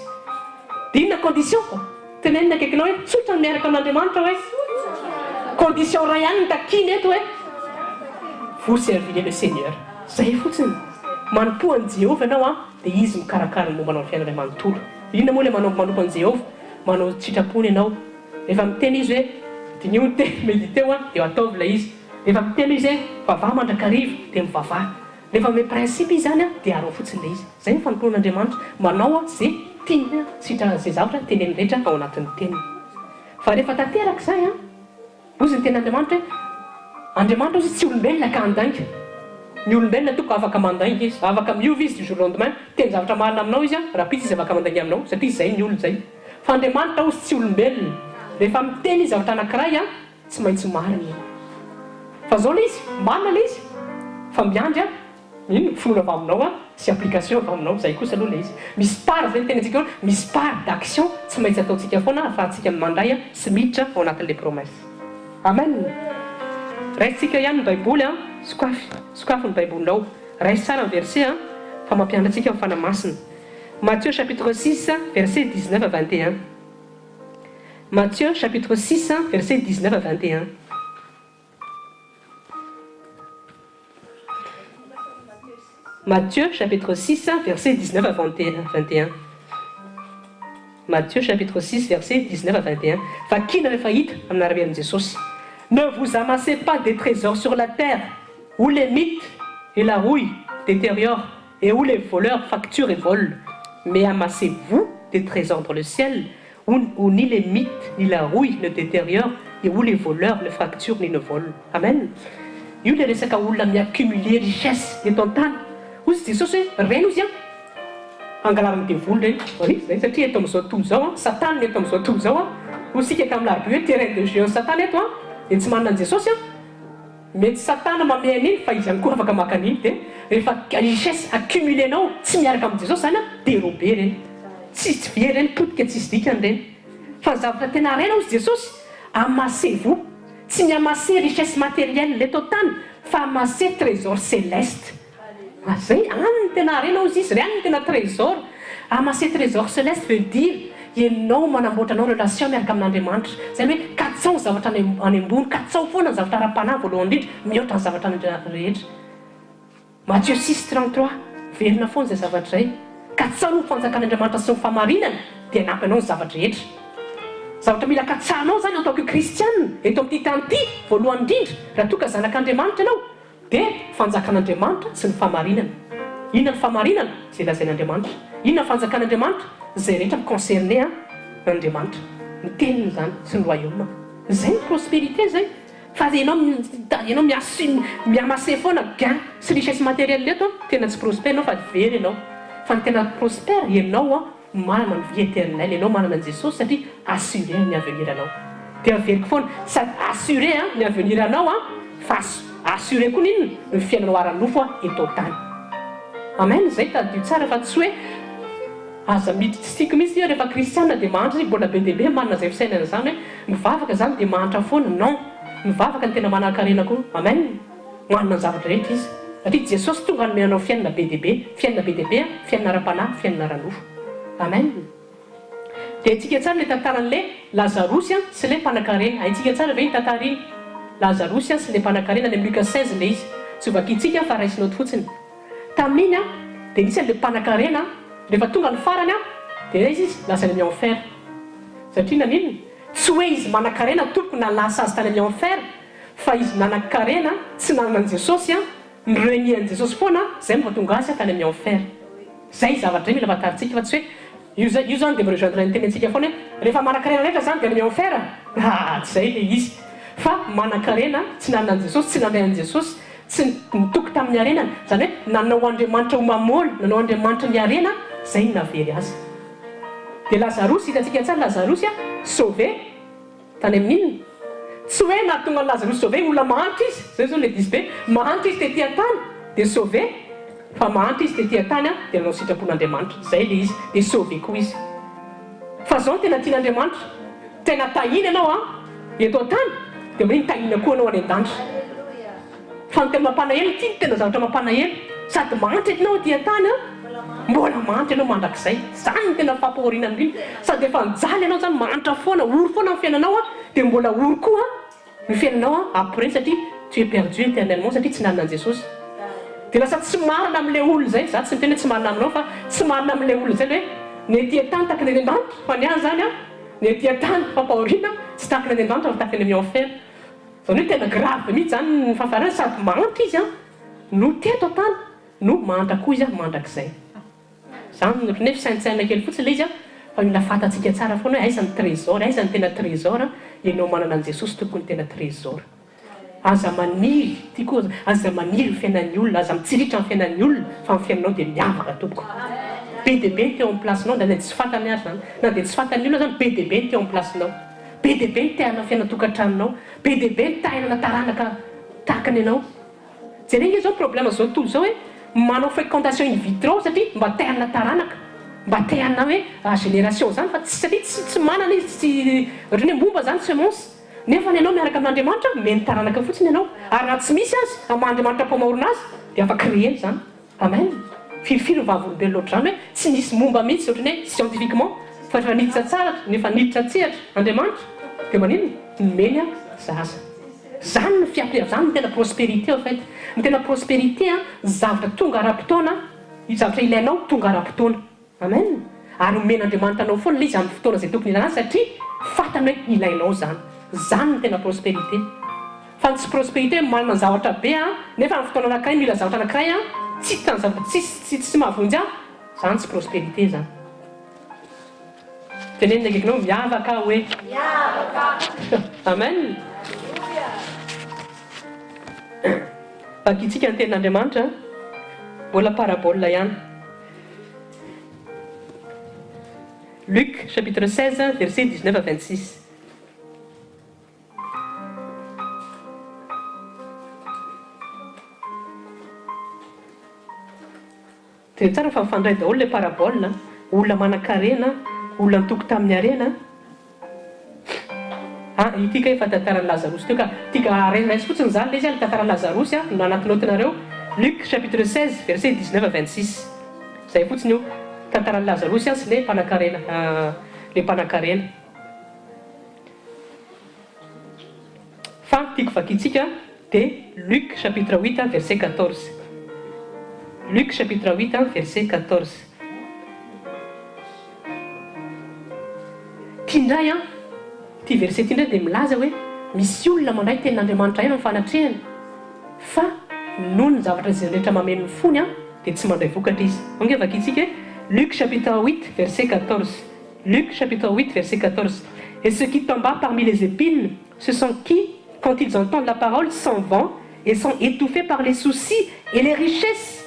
Dia inona condition? Tenenina akaikinao hoe tsotra ny miaraka amin'Andriamanitra hoe. Condition iray ihany no takiany eto hoe, vous servirez le Seigneur. Izay fotsiny. Manompoa an'i Jehovah ianao an, dia Izy mikarakara ny momba anao ny fiainana manontolo. Inona moa ilay manao manompo an'i Jehovah? Manao ny sitrapony ianao. Rehefa miteny Izy hoe diniho ny teny, mediteo an, dia ataovy ilay izy. Rehefa miteny Izy hoe mivavaha mandrakariva, dia mivavaha. Rehefa manome principe Izy izany an, dia araho fotsiny ilay izy. Izay ny fanompoana an'Andriamanitra. Manao izay tiany sitra izay zavatra teneniny rehetra ao anatin'ny teniny. Fa rehefa tanteraka izay an, Hozy ny tenin'Andriamanitra hoe, Andriamanitra hozy tsy olombelona ka handainga. Ny olombelona tompoko afaka mandainga izy, afaka miova izy du jour au lendemain, miteny zavatra marina aminao izy an, rahampitso izy afaka mandainga aminao, satria izay ny olona izay. Fa Andriamanitra hozy tsy olombelona, rehefa miteny izy zavatra anakiray an, tsy maintsy marina iny. Fa zao ilay izy, marina ilay izy, fa miandry an, Iny finoana avy aminao an, sy application avy aminao, zay kosa aloha le izy. Misy part zay ny tenentsika eo, misy part d'action tsy maintsy ataontsika foana ahafahantsika mandray an sy miditra ao anatin'le promesse. Amen! Raisintsika ihany ny baiboly an, sokafy, sokafy ny baibolinao, raiso tsara ny verset an, fa mampianatra antsika ny Fanahy Masina. Matthieu chapitre 6 verset 19 à 21 Matthieu chapitre 6 verset 19 à 21. Matthieu chapitre 6 verset 19 à 21 Matthieu chapitre 6 verset 19 à 21 Vakina rehefa hita amin'ny anaran'i Jesosy Ne vous amassez pas des trésors sur la terre où les mites et la rouille détériorent et où les voleurs facturent et volent mais amassez-vous des trésors dans le ciel où où ni les mites ni la rouille ne détériorent et où les voleurs ne fracturent ni ne volent. Amen. Io ilay resaka olona mi-accumuler richesse eto an-tany. Hoy Jesosy hoe, ireny hozy an, angalarin'ny devoly ireny. Oui, izay satria eto amin'izao tontolo izao an, Satana no eto amin'izao tontolo izao an. Hoy isika tamin'ny alarobia hoe terrain de jeu an'i Satana eto an, dia tsy manana an'i Jesosy an. Mety satana mamehy an'iny fa izy ihany koa afaka maka an'iny dia rehefa richesse accumuler-nao tsy miaraka amin'i Jesosy zany an dérobé ireny tsisy very ireny potika tsisy dikany ireny fa ny zavatra tena harena hozy Jesosy amassez-vous tsy mi-amasser richesse matérielle eto an-tany fa amasser trésor céleste Ah zay, any no tena harena hozy izy, any no tena trésor. Amasser trésor celeste veut dire ianao manamboatra anao relation miaraka amin'Andriamanitra. Izany hoe katsao ny zavatra any any ambony, katsao foana ny zavatra ara-panahy voalohany indrindra mihoatra ny zavatra rehetra. Matthieu 6, 33. Miverina foana izay zavatra izay. Katsaho ny fanjakan'Andriamanitra sy ny fahamarinany dia hanampy anao ny zava-drehetra. Zavatra mila katsahanao izany en tant que kristiana eto amin'ity tany ity voalohany indrindra raha toa ka zanak'Andriamanitra ianao dia fanjakan'Andriamanitra sy ny fahamarinana. Inona ny fahamarinana? Izay lazain'Andriamanitra. Inona ny fanjakan'Andriamanitra? Izay rehetra mi-concerner an'Andriamanitra. Ny teniny izany sy ny royaume-ny. Izay ny prospérité izay. Fa ianao ianao mi-assume mi-amasser foana gain sy richesse materielle eto an, tena tsy prospère ianao fa very ianao. Fa ny tena prospère ianao an manana ny vie eternelle, ianao manana an'i Jesosy satria assuré ny avenir anao. Dia averiko foana, sady assuré an ny avenir anao an fa assuré koa ny inona? Ny fiainanao ara-nofo an eto an-tany. Amen, zay tadidio tsara fa tsy hoe Aza miditra tsy tiako mihitsy hoe rehefa kristiana dia mahantra izy, mbola be dia be manana izay fisainana izany hoe mivavaka izany dia mahantra foana, non, mivavaka ny tena manankarena koa, amen, manana ny zavatra rehetra izy, satria Jesosy tonga hanome anao fiainana be dia be, fiainana be dia be, fiainana ara-panahy, fiainana ara-nofo, amen. Dia haintsika tsara ilay tantaran'ilay Lazarosy sy ilay mpanankarena, haintsika tsara ve iny tantara iny? Lazarosy sy ilay mpanankarena, any amin'ny Luka 16 ilay izy, tsy ho vakintsika fa raisinao fotsiny. Tamin'iny an, dia nisy an'ilay mpanankarena an, rehefa tonga ny farany an, dia aiza izy? Lasa any amin'ny enfer. Satria naninona? Tsy hoe izy manankarena tompoko na lasa azy tany amin'ny enfer, fa izy nanankarena tsy nanana an'i Jesosy an, ni-renier an'i Jesosy foana, izay no mahatonga azy tany amin'ny enfer. Izay zavatra izay mila fantarintsika fa tsy hoe io zay, io zany dia mi-rejoindre ny tenintsika foana hoe rehefa manankarena rehetra izany dia any amin'ny enfer? Haa, tsy izay ilay izy. Fa manankarena tsy nanana an'i Jesosy, tsy nandray an'i Jesosy, Tsy nitoky tamin'ny harenany, izany hoe nanao Andriamanitra ho mamôly, nanao Andriamanitra ny harena, izay no nahavery azy. Dia Lazarosy, hitantsika tsara Lazarosy a, sauvé tany amin'ny inona? Tsy hoe nahatonga an'i Lazarosy sauvé, olona mahantra izy, izay izao ilay diso be, mahantra izy tety an-tany dia sauvé, fa mahantra izy tety an-tany a, dia nanao sitrapon'Andriamanitra, izay ilay izy, dia sauvé koa izy. Fa izao no tena tian'Andriamanitra, tena tahina ianao an, eto an-tany, dia mba iny tahina koa ianao any an-danitra. Fa ny tena mampalahelo, ity no tena zavatra mampalahelo, sady mahantra ianao aty an-tany an, mbola mahantra ianao mandrakizay. Izany no tena fampahoriana indrindra. Sady efa nijaly ianao izany, mahantra foana, ory foana ny fiainanao an, dia mbola ory koa an. Ny fiainanao an après satria tu es perdu eternellement satria tsy nanana an'i Jesosy. Dia lasa tsy marina amin'ilay olona izay, za tsy miteny hoe tsy marina aminao fa tsy marina amin'ilay olona izay ilay hoe ny ety an-tany tahaka ny any an-danitra fa ny ahy izany an ny ety an-tany fampahoriana tsy tahaka ny any an-danitra fa tahaka ny any amin'ny enfer. Izany hoe tena grave be mihitsy izany ny fahafarana sady mahantra izy an no teto an-tany no mahantra koa izy an mandrakizay. Zany no ohatran'ny hoe fisaintsainana kely fotsiny ilay izy an, fa mila fantatsika tsara foana hoe aiza ny trésor, aiza ny tena trésor an, ianao manana an'i Jesosy tompoko ny tena trésor. Aza maniry, tiako aza maniry ny fiainan'ny olona, aza mitsiritra ny fiainan'ny olona fa ny fiainanao dia miavaka tompoko. Be dia be ny teo amin'ny place-nao na dia tsy fantany aza zany, na dia tsy fantan'ny olona zany be dia be ny teo amin'ny place-nao. Be dia be ny te hanana fiainan-tokantranonao, be dia be ny te hanana taranaka tahaka ny anao. Jereo nge zao problème zao tontolo zao hoe manao fecondation in vitro satria mba te hanana taranaka, mba te hanana hoe génération zany fa tsy satria tsy tsy manana izy tsy ohatran'ny hoe momba zany semence nefa ny anao miaraka amin'Andriamanitra omeny taranaka fotsiny ianao ary raha tsy misy azy amin'ny maha Andriamanitra mpamorona azy dia afaka créer-ny zany. Amen! Firifiry ny vavolombelona ohatr'izany hoe tsy nisy momba mihitsy ohatran'ny hoe scientifiquement fa rehefa niditra tsara rehefa niditra an-tsehatra Andriamanitra dia maninona? Nomeny zaza. Zany no fiampia, zany no tena prospérité au fait. Ny tena prospérité an, zavatra tonga ara-potoana, ny zavatra ilainao tonga ara-potoana. Amen! Ary omen'Andriamanitra anao foana ilay izy amin'ny fotoana izay tokony ilana azy satria fantany hoe ilainao izany. Izany no tena prospérité. Fa ny tsy prospérité hoe manana zavatra be an, nefa amin'ny fotoana anankiray mila zavatra anankiray an, tsy hita ny zavatra, tsisy tsy mahavonjy ahy, izany tsy prospérité izany. Teneno ny akaikinao, miavaka aho hoe. Miavaka aho. Amen. Vakintsika ny tenin'Andriamanitra, mbola parabole ihany. Luc chapitre 16 verset 19 à 26. Jereo tsara fa mifandray daholo ilay parabole, olona manan-karena, olona nitoky tamin'ny harena. Ah, ity kay efa tantaran'i Lazarosy teo ka. Ity ka, raiso fotsiny izany ilay izy an, ilay tantaran'i Lazarosy an, no anaty naotinareo, Luc chapitre 16 verset 19 à 26. Izay fotsiny io, tantaran'i Lazarosy an sy ilay mpanankarena, ilay mpanankarena. Fa tiako vakintsika dia Luc chapitre 8 verset 14. Luc chapitre 8 verset 14. Ity indray an, ity verset ity indray dia milaza hoe misy olona mandray tenin'Andriamanitra ihany amin'ny fanatrehany fa noho ny zavatra izay rehetra mameno ny fony an dia tsy mandray vokatra izy. Ange vakintsika e, Luc chapitre 8 verset 14. Luc chapitre 8 verset 14. Et ce qui tomba parmi les épines, ce sont qui, quand ils entendent la parole, s'en vont et sont étouffés par les soucis et les richesses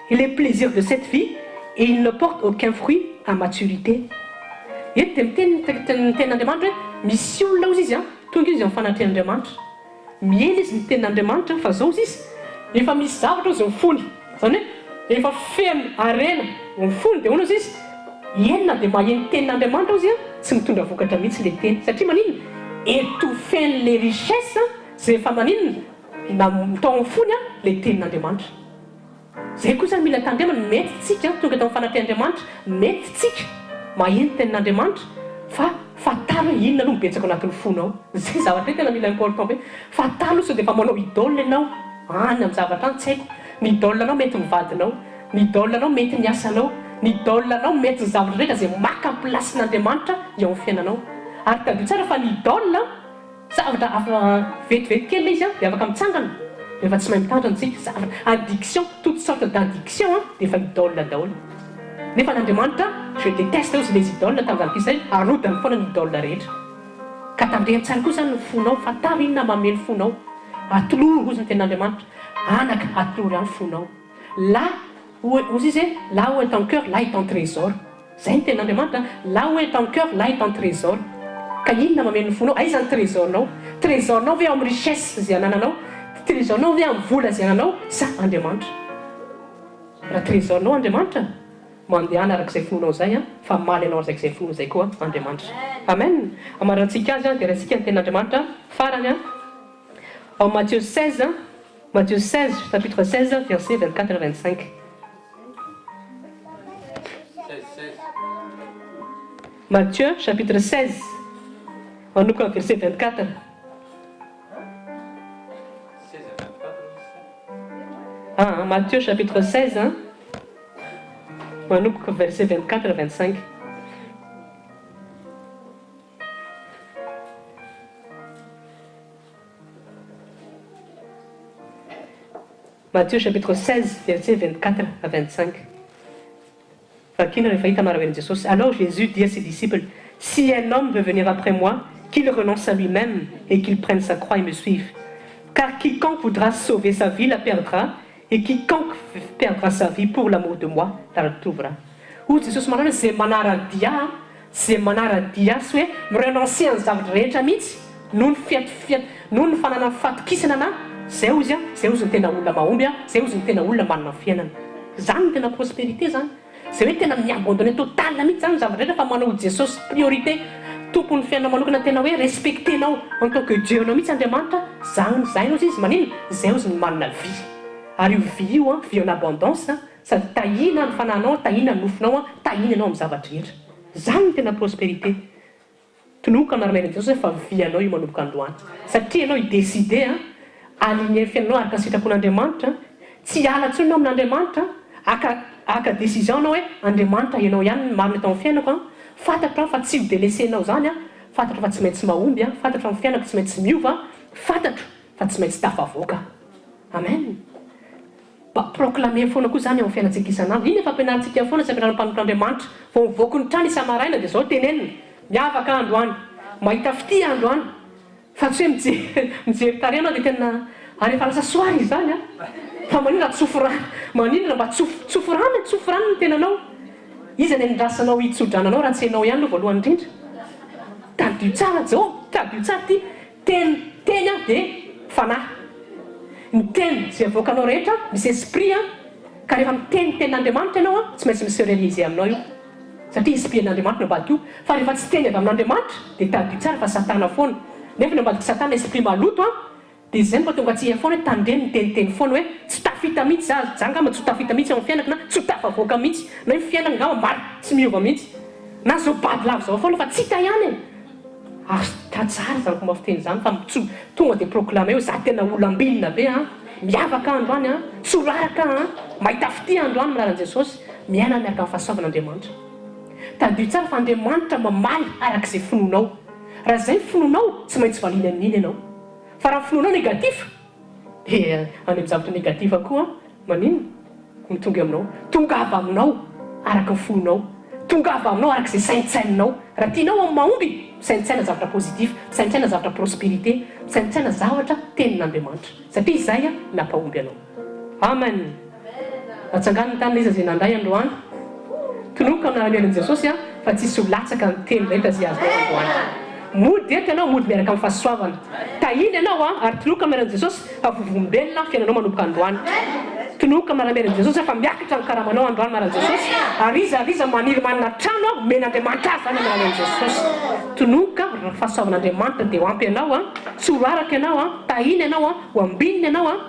et les plaisirs de cette vie, et ils ne portent aucun fruit à maturité. Eto dia miteny ny tenin'Andriamanitra hoe misy olona hozy izy an, tonga izy eo amin'ny fanatrehan'Andriamanitra. Miely izy ny tenin'Andriamanitra fa zao hozy izy, efa misy zavatra hozy ny fony. Izany hoe efa feno harena ny fony dia ahoana hozy izy, eny na dia maheno tenin'Andriamanitra hozy an, tsy mitondra vokatra mihitsy ilay teny. Satria maninona? Étouffé-n'ilay richesse izay efa maninona? Na tao amin'ny fony an, ilay tenin'Andriamanitra. Zay kosa mila tandremana, mety tsika tonga eto amin'ny fanatrehan'Andriamanitra, mety tsika maheno tenin'Andriamanitra fa fantaro hoe inona aloha no betsaka ao anatin'ny fonao, zay zavatra io tena mila important be, fantaro aloha sao dia efa manao idole ianao any amin'ny zavatra any tsy haiko, ny idole anao mety ny vadinao, ny idole anao mety ny asanao, ny idole anao mety ny zavatra rehetra zay maka ny place-n'Andriamanitra eo amin'ny fiainanao, ary tadidio tsara fa ny idole Zavatra hafa vetivety kely ilay izy an, dia afaka mitsangana rehefa tsy mahay mitandrina isika, zavatra addiction, toute sorte d'addiction an, dia efa idole daholo. Nefa an'Andriamanitra, je deteste hozy les idoles tamin'ny zanak'i Israely, arodany foana ny idole rehetra. Ka tandremo tsara koa izany ny fonao, fantaro inona mameno fonao. Atolory hozy ny tenin'Andriamanitra, anaka atolory ahy ny fonao. Là où, hozy izy hoe, là où est ton cœur, là est ton trésor. Zay ny tenin'Andriamanitra an, là où est ton cœur, là est ton trésor. Ka inona mameno ny fonao? Aiza ny trésor-nao? Trésor-nao ve ao amin'ny richesse izay anananao? Trésor-nao ve amin'ny vola izay ananao sa Andriamanitra? Raha trésor-nao Andriamanitra, mandehana araka izay finoanao izay an, fa hamaly anao araka izay finoanao izay koa Andriamanitra. Amen. Hamarantsika azy an, dia raisika ny tenin'Andriamanitra farany an, ao Matthieu 16, Matthieu 16, chapitre 16, verset 24 à 25. Matthieu chapitre 16 manomboka amin'ny verset 24. Ah, Matthieu chapitre 16 manomboka verset 24 à 25. Matthieu chapitre 16 verset 24 à 25 Vakina rehefa hita maraven'i Jesosy Alors Jésus dit à ses disciples, Si un homme veut venir après moi, qu'il renonce à lui-même et qu'il prenne sa croix et me suive. Car quiconque voudra sauver sa vie la perdra, et quiconque perdra sa vie pour l'amour de moi la retrouvera. Hoy Jesosy manao hoe izay manara-dia ahy, izay manara-dia ahy sy hoe mi-renoncer ny zavatra rehetra mihitsy noho ny fiat fiat noho ny fananany fahatokisana anà, izay hozy an, izay hozy ny tena olona mahomby an, izay hozy ny tena olona manana fiainana. Izany no tena prospérité izany. Izay hoe tena mi-abandonner total mihitsy izany ny zavatra rehetra fa manao Jesosy priorité, tompon'ny fiainana manokana tena hoe respecter-nao en tant que Dieu anao mihitsy Andriamanitra, izany izay hozy izy maninona? Izay hozy ny manana vie. Ary io vie io an, vie en abondance an, Sady tahiana ny fanahinao, tahiana ny nofonao, tahiana ianao amin'ny zava-drehetra. Izany no tena prospérité. Tononiko amin'ny anaran'i Jesosy hoe fa vie anao io manomboka androany. Satria ianao hi-décider aligner ny fiainanao araka ny sitrapon'Andriamanitra, tsy hiala intsony ianao amin'Andriamanitra, haka haka décision ianao hoe Andriamanitra ianao ihany no marina eto amin'ny fiainako an, fantatro aho fa tsy ho délaisser-nao izany an, fantatro fa tsy maintsy mahomby an, fantatro fa ny fiainako tsy maintsy miova an, fantatro fa tsy maintsy tafavoaka aho. Amen. Mba proclamer foana koa izany eo amin'ny fiainantsika isan'andro. Iny efa ampianarintsika foana sy ampianarin'ny mpanompon'Andriamanitra. Vao mivoaka ny trano isa-maraina dia izao tenenina, miavaka aho androany, mahita fitia aho androany. Fa tsy hoe mijery mijery tarehy anao dia tena ary efa lasa soir izany an! Fa maninona raha tsofy rano, maninona mba tsofy tsofy rano e, tsofy rano ny tenanao. Iza ny andrasanao hitso-drano anao raha tsy ianao ihany aloha voalohany indrindra. Tadidio tsara Job, tadidio tsara ity. Teny teny an dia fanahy. Ny teny izay avoakanao rehetra misy esprit an, ka rehefa miteny tenin'Andriamanitra ianao an, tsy maintsy mi se realiser aminao io. Satria esprit an'Andriamanitra no ambadika io. Fa rehefa tsy teny avy amin'Andriamanitra dia tadidio tsara fa satana foana. Nefa ny ambadik'i satana esprit maloto an, dia izay no mahatonga antsika foana hoe tandremo miteniteny foana hoe tsy tafita mihitsy za, za angamba tsy ho tafita mihitsy ao amin'ny fiainako na tsy ho tafavoaka mihitsy, na hoe ny fiainako angamba maro tsy miova mihitsy. Na zao bado lava zao foana fa tsy hita ihany e! Ary ka tsara izany fomba fiteny izany fa mitso tonga dia proclamer hoe za tena olom-binona be an! Miavaka aho androany an! Tsy ho raraka aho an! Mahita fitia androany amin'ny alalan'i Jesosy. Miaina miaraka amin'ny fahasoavan'Andriamanitra. Tadidio tsara fa Andriamanitra mamaly araka izay finoanao. Raha izay ny finoanao, tsy maintsy valiany amin'iny ianao. Fa raha ny finoanao négatif, dia any amin'ny zavatra négatif koa maninona no tonga aminao. Tongava aminao araka ny finoanao. Tongava aminao araka izay saintsaininao. Raha tianao amin'ny mahomby, misaintsaina zavatra positif, misaintsaina zavatra prospérité, misaintsaina zavatra tenin'Andriamanitra. Satria izay no hampahomby anao. Amen! Atsangano ny tanana iza izay nandray androany. Tononiko amin'ny anaran'i Jesosy aho fa tsy hisy ho latsaka ny teny rehetra izay azonao androany. Mody eto ianao, mody miaraka amin'ny fahasoavana. Tahina ianao an, ary tononiko amin'ny anaran'i Jesosy fa vovolombelona ny fiainanao manomboka androany. Tononiko amin'ny anaran'i Jesosy aho fa miakatra ny karamanao androany amin'ny anaran'i Jesosy, ary iza ary iza maniry manana trano an, omen'Andriamanitra azy izany amin'ny anaran'i Jesosy. Tononiko ka, fahasoavan'Andriamanitra dia ho ampy anao an, tsy ho raraka ianao an, tahina ianao an, ho ambinina ianao an.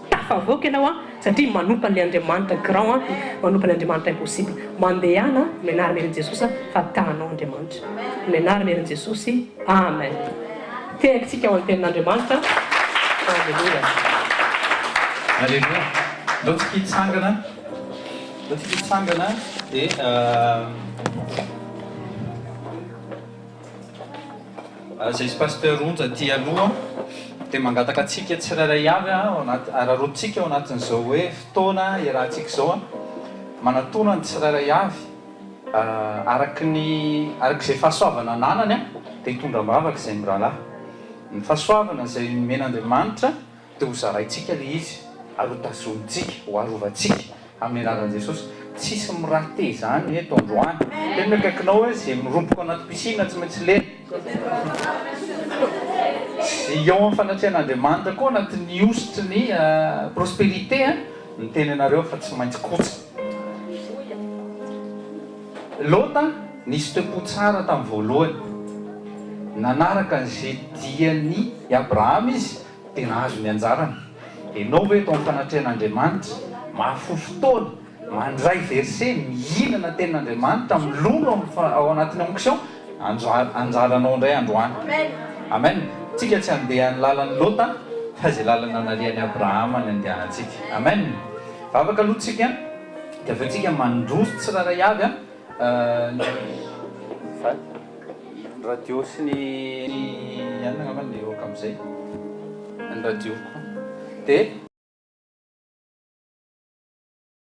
Tafavoaka ianao an, satria manompa an'ilay Andriamanitra grand an, manompa an'ilay Andriamanitra impossible. Mandehana amin'ny anaran'i Herin'i Jesosy fa tahanao Andriamanitra. Amin'ny anaran'i Herin'i Jesosy, Amen. Tehaka tsika ho an'ny tenin'Andriamanitra. Aleloia. Aleloia. Ndao tsika hitsangana, ndao tsika hitsangana dia. Izay Pasteur Onja aty aloha dia mangataka antsika tsirairay avy ao anaty araraotintsika ao anatin'izao hoe fotoana iarahantsika izao manatona ny tsirairay avy araka ny araka izay fahasoavana ananany dia hitondra am-bavaka izay mirahalahy. Ny fahasoavana izay nomen'Andriamanitra Dia ho zaraintsika ilay izy ary ho tazomintsika, ho arovantsika amin'ny anaran'i Jesosy. Tsisy mi-rater izany eto androany. Teny ny akaikinao hoe izay miroboka ao anaty piscine tsy maintsy lena. Izay eo amin'ny fanatrehan'Andriamanitra koa anatin'ny hosotry ny prospérité, miteny anareo fa tsy maintsy kotsa. Lota nisy toe-po tsara tamin'ny voalohany. Nanaraka an'izay dian'i Abrahama izy dia nahazo ny anjarany. Ianao ve eto amin'ny fanatrehan'Andriamanitra, mahafoy fotoana, mandray verset, mihinana tenin'Andriamanitra, milolo ao anatin'ny onction? Anjaranao indray androany. Amen. Tsika tsy handeha ny lalan'i Lota fa izay lalana nalehan'i Abrahama ny andehanantsika. Amen. Vavaka aloha tsika dia avy eo tsika mandroso tsirairay avy ny Ny radio sy ny ihany angamba ny ok amin'izay. Ny radio koa. Dia.